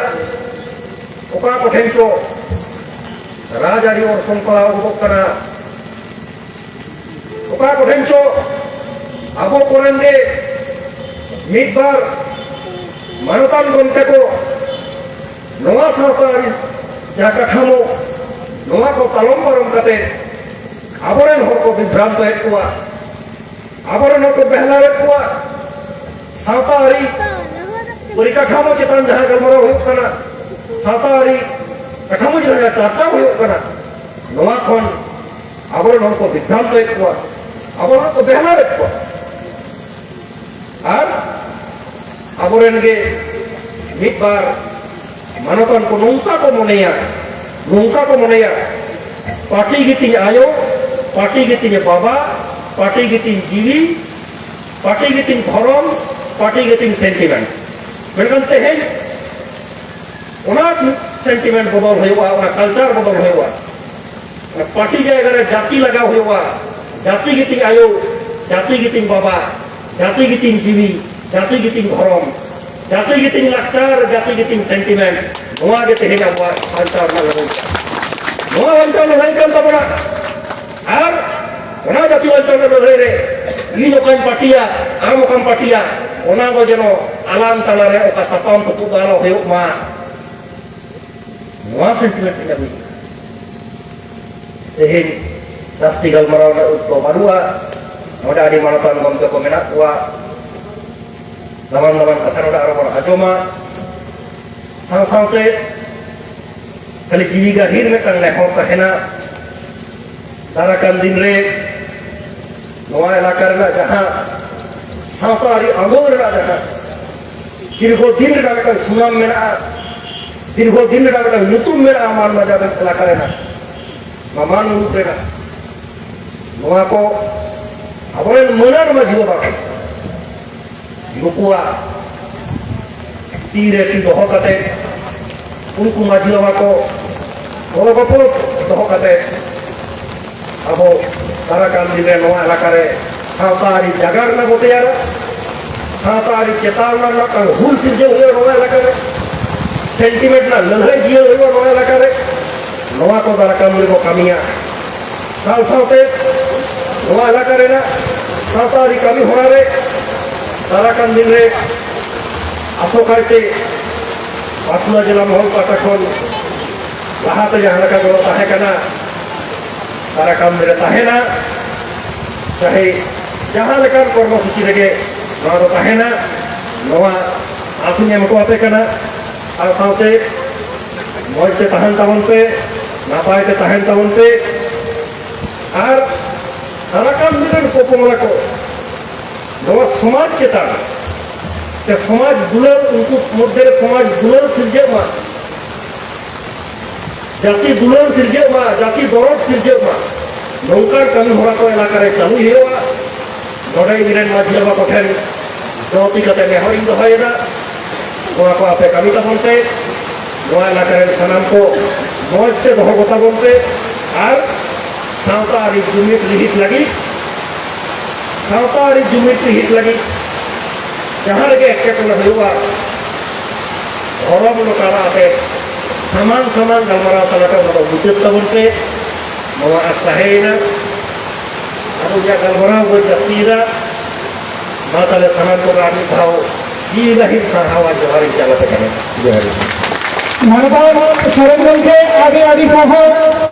ᱚᱠᱟ ᱠᱚᱴᱷᱮᱱ ᱪᱚ ᱨᱟᱡᱽᱟᱹᱨᱤ ᱚᱨᱥᱚᱝ ᱯᱟᱲᱟᱣ ᱜᱚᱫᱚᱜ ᱠᱟᱱᱟ, ᱚᱠᱟ ᱠᱚᱴᱷᱮᱱ ᱪᱚ ᱟᱵᱚ ᱠᱚᱨᱮᱱ ᱜᱮ ᱢᱤᱫ ᱵᱟᱨ ᱢᱟᱱᱚᱛᱟᱱ ᱜᱚᱢᱠᱮ ᱠᱚ ᱱᱚᱣᱟ ᱥᱟᱶᱛᱟ ᱟᱹᱨᱤ ᱡᱟᱦᱟᱸ ᱠᱟᱴᱷᱟᱢᱳ, ᱱᱚᱣᱟ ᱠᱚ ᱛᱟᱞᱚᱢ ᱯᱟᱨᱚᱢ ᱠᱟᱛᱮ ᱟᱵᱚᱨᱮᱱ ᱦᱚᱲ ᱠᱚ ᱵᱤᱵᱷᱨᱟᱱᱛᱚᱭᱮᱫ ᱠᱚᱣᱟ, ᱟᱵᱚᱨᱮᱱ ᱦᱚᱲ ᱠᱚ ᱵᱮᱦᱞᱟᱣᱮᱫ ᱠᱚᱣᱟ᱾ ᱥᱟᱶᱛᱟ ᱟᱹᱨᱤ ᱯᱚᱨᱤᱠᱟᱴᱷᱟᱢᱳ ᱪᱮᱛᱟᱱ ᱡᱟᱦᱟᱸ ᱜᱟᱞᱢᱟᱨᱟᱣ ᱦᱩᱭᱩᱜ ᱠᱟᱱᱟ, ᱥᱟᱶᱛᱟ ᱟᱹᱨᱤ ᱠᱟᱴᱷᱟᱢᱳ ᱪᱮᱛᱟᱱ ᱡᱟᱦᱟᱸ ᱪᱟᱨᱪᱟ ᱦᱩᱭᱩᱜ ᱠᱟᱱᱟ, ᱱᱚᱣᱟ ᱠᱷᱚᱱ ᱟᱵᱚᱨᱮᱱ ᱦᱚᱲ ᱠᱚ ᱵᱤᱵᱷᱨᱟᱱᱛᱚᱭᱮᱫ ᱠᱚᱣᱟ, ᱟᱵᱚᱨᱮᱱ ᱦᱚᱲ ᱠᱚ ᱵᱮᱦᱞᱟᱣᱮᱫ ᱠᱚᱣᱟ᱾ ᱟᱨ ᱟᱵᱚᱨᱮᱱ ᱜᱮ ᱢᱤᱫ ᱵᱟᱨ ᱢᱟᱱᱚᱛᱟᱱ ᱠᱚ ᱱᱚᱝᱠᱟ ᱠᱚ ᱢᱚᱱᱮᱭᱟ, ᱱᱚᱝᱠᱟ ᱠᱚ ᱢᱚᱱᱮᱭᱟ, ᱯᱟᱹᱴᱤ ᱜᱮᱛᱤᱧ ᱟᱭᱳ, ᱯᱟᱹᱴᱤ ᱜᱮᱛᱤᱧ ᱵᱟᱵᱟ, ᱯᱟᱹᱴᱤ ᱜᱮᱛᱤᱧ ᱡᱤᱣᱤ, ᱯᱟᱹᱴᱤ ᱜᱮᱛᱤᱧ ᱫᱷᱚᱨᱚᱢ, ᱯᱟᱹᱴᱤ ᱜᱮᱛᱤᱧ ᱥᱮᱱᱴᱤᱢᱮᱱᱴ᱾ ᱢᱮᱱᱠᱷᱟᱱ ᱛᱮᱦᱮᱧ ᱚᱱᱟ ᱥᱮᱱᱴᱤᱢᱮᱱᱴ ᱵᱚᱫᱚᱞ ᱦᱩᱭᱩᱜᱼᱟ, ᱚᱱᱟ ᱠᱟᱞᱪᱟᱨ ᱵᱚᱫᱚᱞ ᱦᱩᱭᱩᱜᱼᱟ᱾ ᱚᱱᱟ ᱯᱟᱹᱴᱤ ᱡᱟᱭᱜᱟ ᱨᱮ ᱡᱟᱹᱛᱤ ᱞᱟᱜᱟᱣ ᱦᱩᱭᱩᱜᱼᱟ᱾ ᱡᱟᱹᱛᱤ ᱜᱮᱛᱤᱧ ᱟᱭᱳ, ᱡᱟᱹᱛᱤ ᱜᱮᱛᱤᱧ ᱵᱟᱵᱟ, ᱡᱟᱹᱛᱤ ᱜᱮᱛᱤᱧ ᱡᱤᱣᱤ, ᱡᱟᱹᱛᱤ ᱜᱮᱛᱤᱧ ᱫᱷᱚᱨᱚᱢ, ᱡᱟᱹᱛᱤ ᱜᱮᱛᱤᱧ ᱞᱟᱠᱪᱟᱨ, ᱡᱟᱹᱛᱤ ᱜᱮᱛᱤᱧ ᱥᱮᱱᱴᱤᱢᱮᱱᱴ᱾ ᱱᱚᱣᱟ ᱜᱮ ᱛᱮᱦᱮᱧ ᱟᱵᱚᱣᱟᱜ ᱵᱟᱧᱪᱟᱣ ᱨᱮᱱᱟᱜ ᱞᱟᱹᱲᱦᱟᱹᱭ ᱠᱟᱱᱟ᱾ ᱱᱚᱣᱟ ᱵᱟᱧᱪᱟᱣ ᱞᱟᱹᱲᱦᱟᱹᱭ ᱠᱟᱱ ᱛᱟᱵᱚᱱᱟ᱾ ᱟᱨ ᱚᱱᱟ ᱡᱟᱹᱛᱤ ᱵᱟᱧᱪᱟᱣ ᱨᱮᱱᱟᱜ ᱞᱟᱹᱲᱦᱟᱹᱭ ᱨᱮ ᱤᱧ ᱚᱠᱟᱧ ᱯᱟᱹᱴᱤᱭᱟ, ᱟᱢ ᱚᱠᱟᱢ ᱯᱟᱹᱴᱤᱭᱟ, ᱚᱱᱟ ᱫᱚ ᱡᱮᱱᱚ ᱟᱞᱟᱝ ᱛᱟᱞᱟᱨᱮ ᱚᱠᱟ ᱛᱟᱯᱟᱢ ᱛᱩᱯᱩᱫ ᱫᱚ ᱟᱞᱚ ᱦᱩᱭᱩᱜ ᱢᱟ, ᱱᱚᱣᱟ ᱥᱮᱱᱴᱤᱢᱮᱱᱴ ᱤᱧ ᱟᱹᱜᱩᱭᱟ᱾ ᱛᱮᱦᱮᱧ ᱡᱟᱹᱥᱛᱤ ᱜᱟᱞᱢᱟᱨᱟᱣ ᱨᱮᱱᱟᱜ ᱚᱠᱛᱚ ᱵᱟᱹᱱᱩᱜᱼᱟ᱾ ᱱᱚᱰᱮ ᱟᱹᱰᱤ ᱢᱟᱱᱚᱛᱟᱱ ᱜᱚᱢᱠᱮ ᱠᱚ ᱢᱮᱱᱟᱜ ᱠᱚᱣᱟ, ᱫᱟᱢᱟᱱ ᱫᱟᱢᱟᱱ ᱠᱟᱛᱷᱟ ᱱᱚᱰᱮ ᱟᱨᱚ ᱵᱚᱱ ᱟᱸᱡᱚᱢᱟ᱾ ᱥᱟᱶ ᱥᱟᱶᱛᱮ ᱠᱷᱟᱹᱞᱤ ᱡᱤᱣᱤ ᱜᱟᱹᱦᱤᱨ ᱢᱤᱫᱴᱟᱝ ᱱᱮᱦᱚᱨ ᱛᱟᱦᱮᱱᱟ, ᱫᱟᱨᱟᱭ ᱠᱟᱱ ᱫᱤᱱ ᱨᱮ ᱱᱚᱣᱟ ᱮᱞᱟᱠᱟ ᱨᱮᱱᱟᱜ ᱡᱟᱦᱟᱸ ᱥᱟᱶᱛᱟ ᱟᱹᱨᱤ ᱟᱸᱫᱳᱲ ᱨᱮᱱᱟᱜ ᱡᱟᱦᱟᱸ ᱫᱤᱨᱜᱷᱚ ᱫᱤᱱ ᱨᱮᱱᱟᱜ ᱢᱤᱫᱴᱟᱝ ᱥᱩᱱᱟᱢ ᱢᱮᱱᱟᱜᱼᱟ, ᱫᱤᱨᱜᱷᱚ ᱫᱤᱱ ᱨᱮᱱᱟᱜ ᱢᱤᱫᱴᱟᱝ ᱧᱩᱛᱩᱢ ᱢᱮᱱᱟᱜᱼᱟ ᱢᱟᱱ ᱵᱟᱡᱟᱨ ᱮᱞᱟᱠᱟ ᱨᱮᱱᱟᱜ, ᱱᱚᱣᱟ ᱢᱟᱱ ᱢᱩᱞᱩᱠ ᱨᱮᱱᱟᱜ᱾ ᱱᱚᱣᱟ ᱠᱚ ᱟᱵᱚᱨᱮᱱ ᱢᱟᱹᱱᱟᱱ ᱢᱟᱹᱡᱷᱤ ᱵᱟᱵᱟ ᱠᱚ, ᱱᱩᱠᱩᱣᱟᱜ ᱛᱤ ᱨᱮ ᱛᱤ ᱫᱚᱦᱚ ᱠᱟᱛᱮ, ᱩᱱᱠᱩ ᱢᱟᱹᱡᱷᱤ ᱵᱟᱵᱟ ᱠᱚ ᱜᱚᱲᱚ ᱜᱚᱯᱚᱲᱚ ᱫᱚᱦᱚ ᱠᱟᱛᱮ, ᱟᱵᱚ ᱫᱟᱨᱟᱭ ᱠᱟᱱ ᱫᱤᱱ ᱨᱮ ᱱᱚᱣᱟ ᱮᱞᱟᱠᱟ ᱨᱮ ᱥᱟᱶᱛᱟ ᱟᱹᱨᱤ ᱡᱟᱜᱟᱲ ᱨᱮᱱᱟᱜ ᱵᱚ ᱛᱮᱭᱟᱨᱟ, ᱥᱟᱶᱛᱟ ᱟᱹᱨᱤ ᱪᱮᱛᱟᱣ ᱨᱮᱱᱟᱜ ᱢᱤᱫᱴᱟᱝ ᱦᱩᱞ ᱥᱤᱨᱡᱟᱹᱣ ᱦᱩᱭᱩᱜᱼᱟ ᱱᱚᱣᱟ ᱮᱞᱟᱠᱟ ᱨᱮ, sentiment ᱨᱮᱱᱟᱜ ᱞᱟᱹᱲᱦᱟᱹᱭ ᱡᱤᱭᱟᱹᱣ ᱦᱩᱭᱩᱜᱼᱟ ᱱᱚᱣᱟ ᱮᱞᱟᱠᱟ ᱨᱮ᱾ ᱱᱚᱣᱟ ᱠᱚ ᱫᱟᱨᱟᱭ ᱠᱟᱱ ᱫᱤᱱ ᱨᱮ ᱵᱚ ᱠᱟᱹᱢᱤᱭᱟ᱾ ᱥᱟᱶ ᱥᱟᱶᱛᱮ ᱱᱚᱣᱟ ᱮᱞᱟᱠᱟ ᱨᱮᱱᱟᱜ ᱥᱟᱶᱛᱟ ᱟᱹᱨᱤ ᱠᱟᱹᱢᱤ ᱦᱚᱨᱟ ᱨᱮ ᱫᱟᱨᱟᱭ ᱠᱟᱱ ᱫᱤᱱ ᱨᱮ ᱟᱥᱚᱠᱟᱭᱛᱮ ᱵᱟᱸᱠᱩᱲᱟ ᱡᱮᱞᱟ ᱢᱚᱦᱚᱞ ᱯᱟᱦᱴᱟ ᱠᱷᱚᱱ ᱞᱟᱦᱟᱛᱮ ᱡᱟᱦᱟᱸ ᱞᱮᱠᱟ ᱜᱚᱲᱚ ᱛᱟᱦᱮᱸ ᱠᱟᱱᱟ, ᱫᱟᱨᱟᱭ ᱠᱟᱱ ᱫᱤᱱ ᱨᱮ ᱛᱟᱦᱮᱱᱟ᱾ ᱪᱟᱦᱮ ᱡᱟᱦᱟᱸ ᱞᱮᱠᱟᱱ ᱠᱚᱨᱢᱚᱥᱩᱪᱤ ᱨᱮᱜᱮ ᱱᱚᱣᱟ ᱫᱚ ᱛᱟᱦᱮᱱᱟ, ᱱᱚᱣᱟ ᱟᱥᱤᱧ ᱮᱢ ᱦᱚᱴᱚ ᱟᱯᱮ ᱠᱟᱱᱟ᱾ ᱟᱨ ᱥᱟᱶᱛᱮ ᱢᱚᱡᱽ ᱛᱮ ᱛᱟᱦᱮᱱ ᱛᱟᱵᱚᱱ ᱯᱮ, ᱱᱟᱯᱟᱭ ᱛᱮ ᱛᱟᱦᱮᱱ ᱛᱟᱵᱚᱱ ᱯᱮ᱾ ᱟᱨ ᱫᱟᱨᱟᱭ ᱠᱟᱱ ᱫᱤᱱ ᱨᱮᱱ ᱯᱚᱯᱚᱝᱲᱟ ᱠᱚ ᱱᱚᱣᱟ ᱥᱚᱢᱟᱡᱽ ᱪᱮᱛᱟᱱ ᱥᱮ ᱥᱚᱢᱟᱡᱽ ᱫᱩᱞᱟᱹᱲ, ᱩᱱᱠᱩ ᱢᱚᱫᱽᱫᱷᱮ ᱨᱮ ᱥᱚᱢᱟᱡᱽ ᱫᱩᱞᱟᱹᱲ ᱥᱤᱨᱡᱟᱹᱜ ᱢᱟ, ᱡᱟᱹᱛᱤ ᱫᱩᱞᱟᱹᱲ ᱥᱤᱨᱡᱟᱹᱜ ᱢᱟ, ᱡᱟᱹᱛᱤ ᱫᱚᱨᱚᱫ ᱥᱤᱨᱡᱟᱹᱜ ᱢᱟ, ᱱᱚᱝᱠᱟᱱ ᱠᱟᱹᱢᱤ ᱦᱚᱨᱟ ᱠᱚ ᱮᱞᱟᱠᱟ ᱨᱮ ᱪᱟᱹᱞᱩᱭ ᱦᱩᱭᱩᱜᱼᱟ᱾ ᱱᱚᱰᱮ ᱤᱧ ᱨᱮᱱ ᱢᱟᱹᱡᱷᱤ ᱵᱟᱵᱟ ᱠᱚᱴᱷᱮᱱ ᱡᱚᱦᱚᱨ ᱠᱟᱛᱮ ᱱᱮᱦᱚᱨᱤᱧ ᱫᱚᱦᱚᱭᱮᱫᱟ, ᱱᱚᱣᱟ ᱠᱚ ᱟᱯᱮ ᱠᱟᱹᱢᱤ ᱛᱟᱵᱚᱱ ᱯᱮ, ᱱᱚᱣᱟ ᱮᱞᱟᱠᱟ ᱨᱮᱱ ᱥᱟᱱᱟᱢ ᱠᱚ ᱢᱚᱡᱽ ᱛᱮ ᱫᱚᱦᱚ ᱠᱚᱛᱟ ᱵᱚᱱ ᱯᱮ, ᱟᱨ ᱥᱟᱶᱛᱟ ᱟᱹᱨᱤ ᱡᱩᱢᱤᱫ ᱨᱤᱦᱤᱴ ᱞᱟᱹᱜᱤᱫ, ᱥᱟᱶᱛᱟ ᱟᱹᱨᱤ ᱡᱩᱢᱤᱫ ᱨᱤᱦᱤᱴ ᱞᱟᱹᱜᱤᱫ ᱡᱟᱦᱟᱸ ᱨᱮᱜᱮ ᱮᱴᱠᱮᱴᱚᱬᱮ ᱦᱩᱭᱩᱜᱼᱟ, ᱫᱷᱚᱨᱚᱢ ᱞᱚᱴᱟᱨᱟ ᱟᱛᱮ ᱥᱟᱢᱟᱝ ᱥᱟᱢᱟᱝ ᱜᱟᱞᱢᱟᱨᱟᱣ ᱛᱟᱞᱟᱛᱮ ᱚᱱᱟ ᱫᱚ ᱢᱩᱪᱟᱹᱫ ᱛᱟᱵᱚᱱ ᱯᱮ, ᱱᱚᱣᱟ ᱟᱥ ᱛᱟᱦᱮᱸᱭᱮᱱᱟ᱾ ᱟᱫᱚ ᱤᱧᱟᱹᱜ ᱜᱟᱞᱢᱟᱨᱟᱣ ᱵᱟᱹᱧ ᱡᱟᱹᱥᱛᱤᱭᱮᱫᱟ, ᱢᱟ ᱛᱟᱦᱞᱮ ᱥᱟᱱᱟᱢ ᱠᱚᱜᱮ ᱟᱨ ᱢᱤᱫ ᱫᱷᱟᱣ ᱡᱤᱣᱤ ᱜᱟᱹᱦᱤᱨ ᱥᱟᱨᱦᱟᱣ ᱟᱨ ᱡᱚᱦᱟᱨ ᱤᱧ ᱪᱟᱞ ᱟᱯᱮ ᱠᱟᱱᱟ᱾ ᱡᱚᱦᱟᱨ᱾ ᱢᱟᱱᱚᱛᱟᱱ ᱥᱚᱨᱮᱱ ᱜᱚᱢᱠᱮ, ᱟᱹᱰᱤ ᱟᱹᱰᱤ ᱥᱟᱨᱦᱟᱣ᱾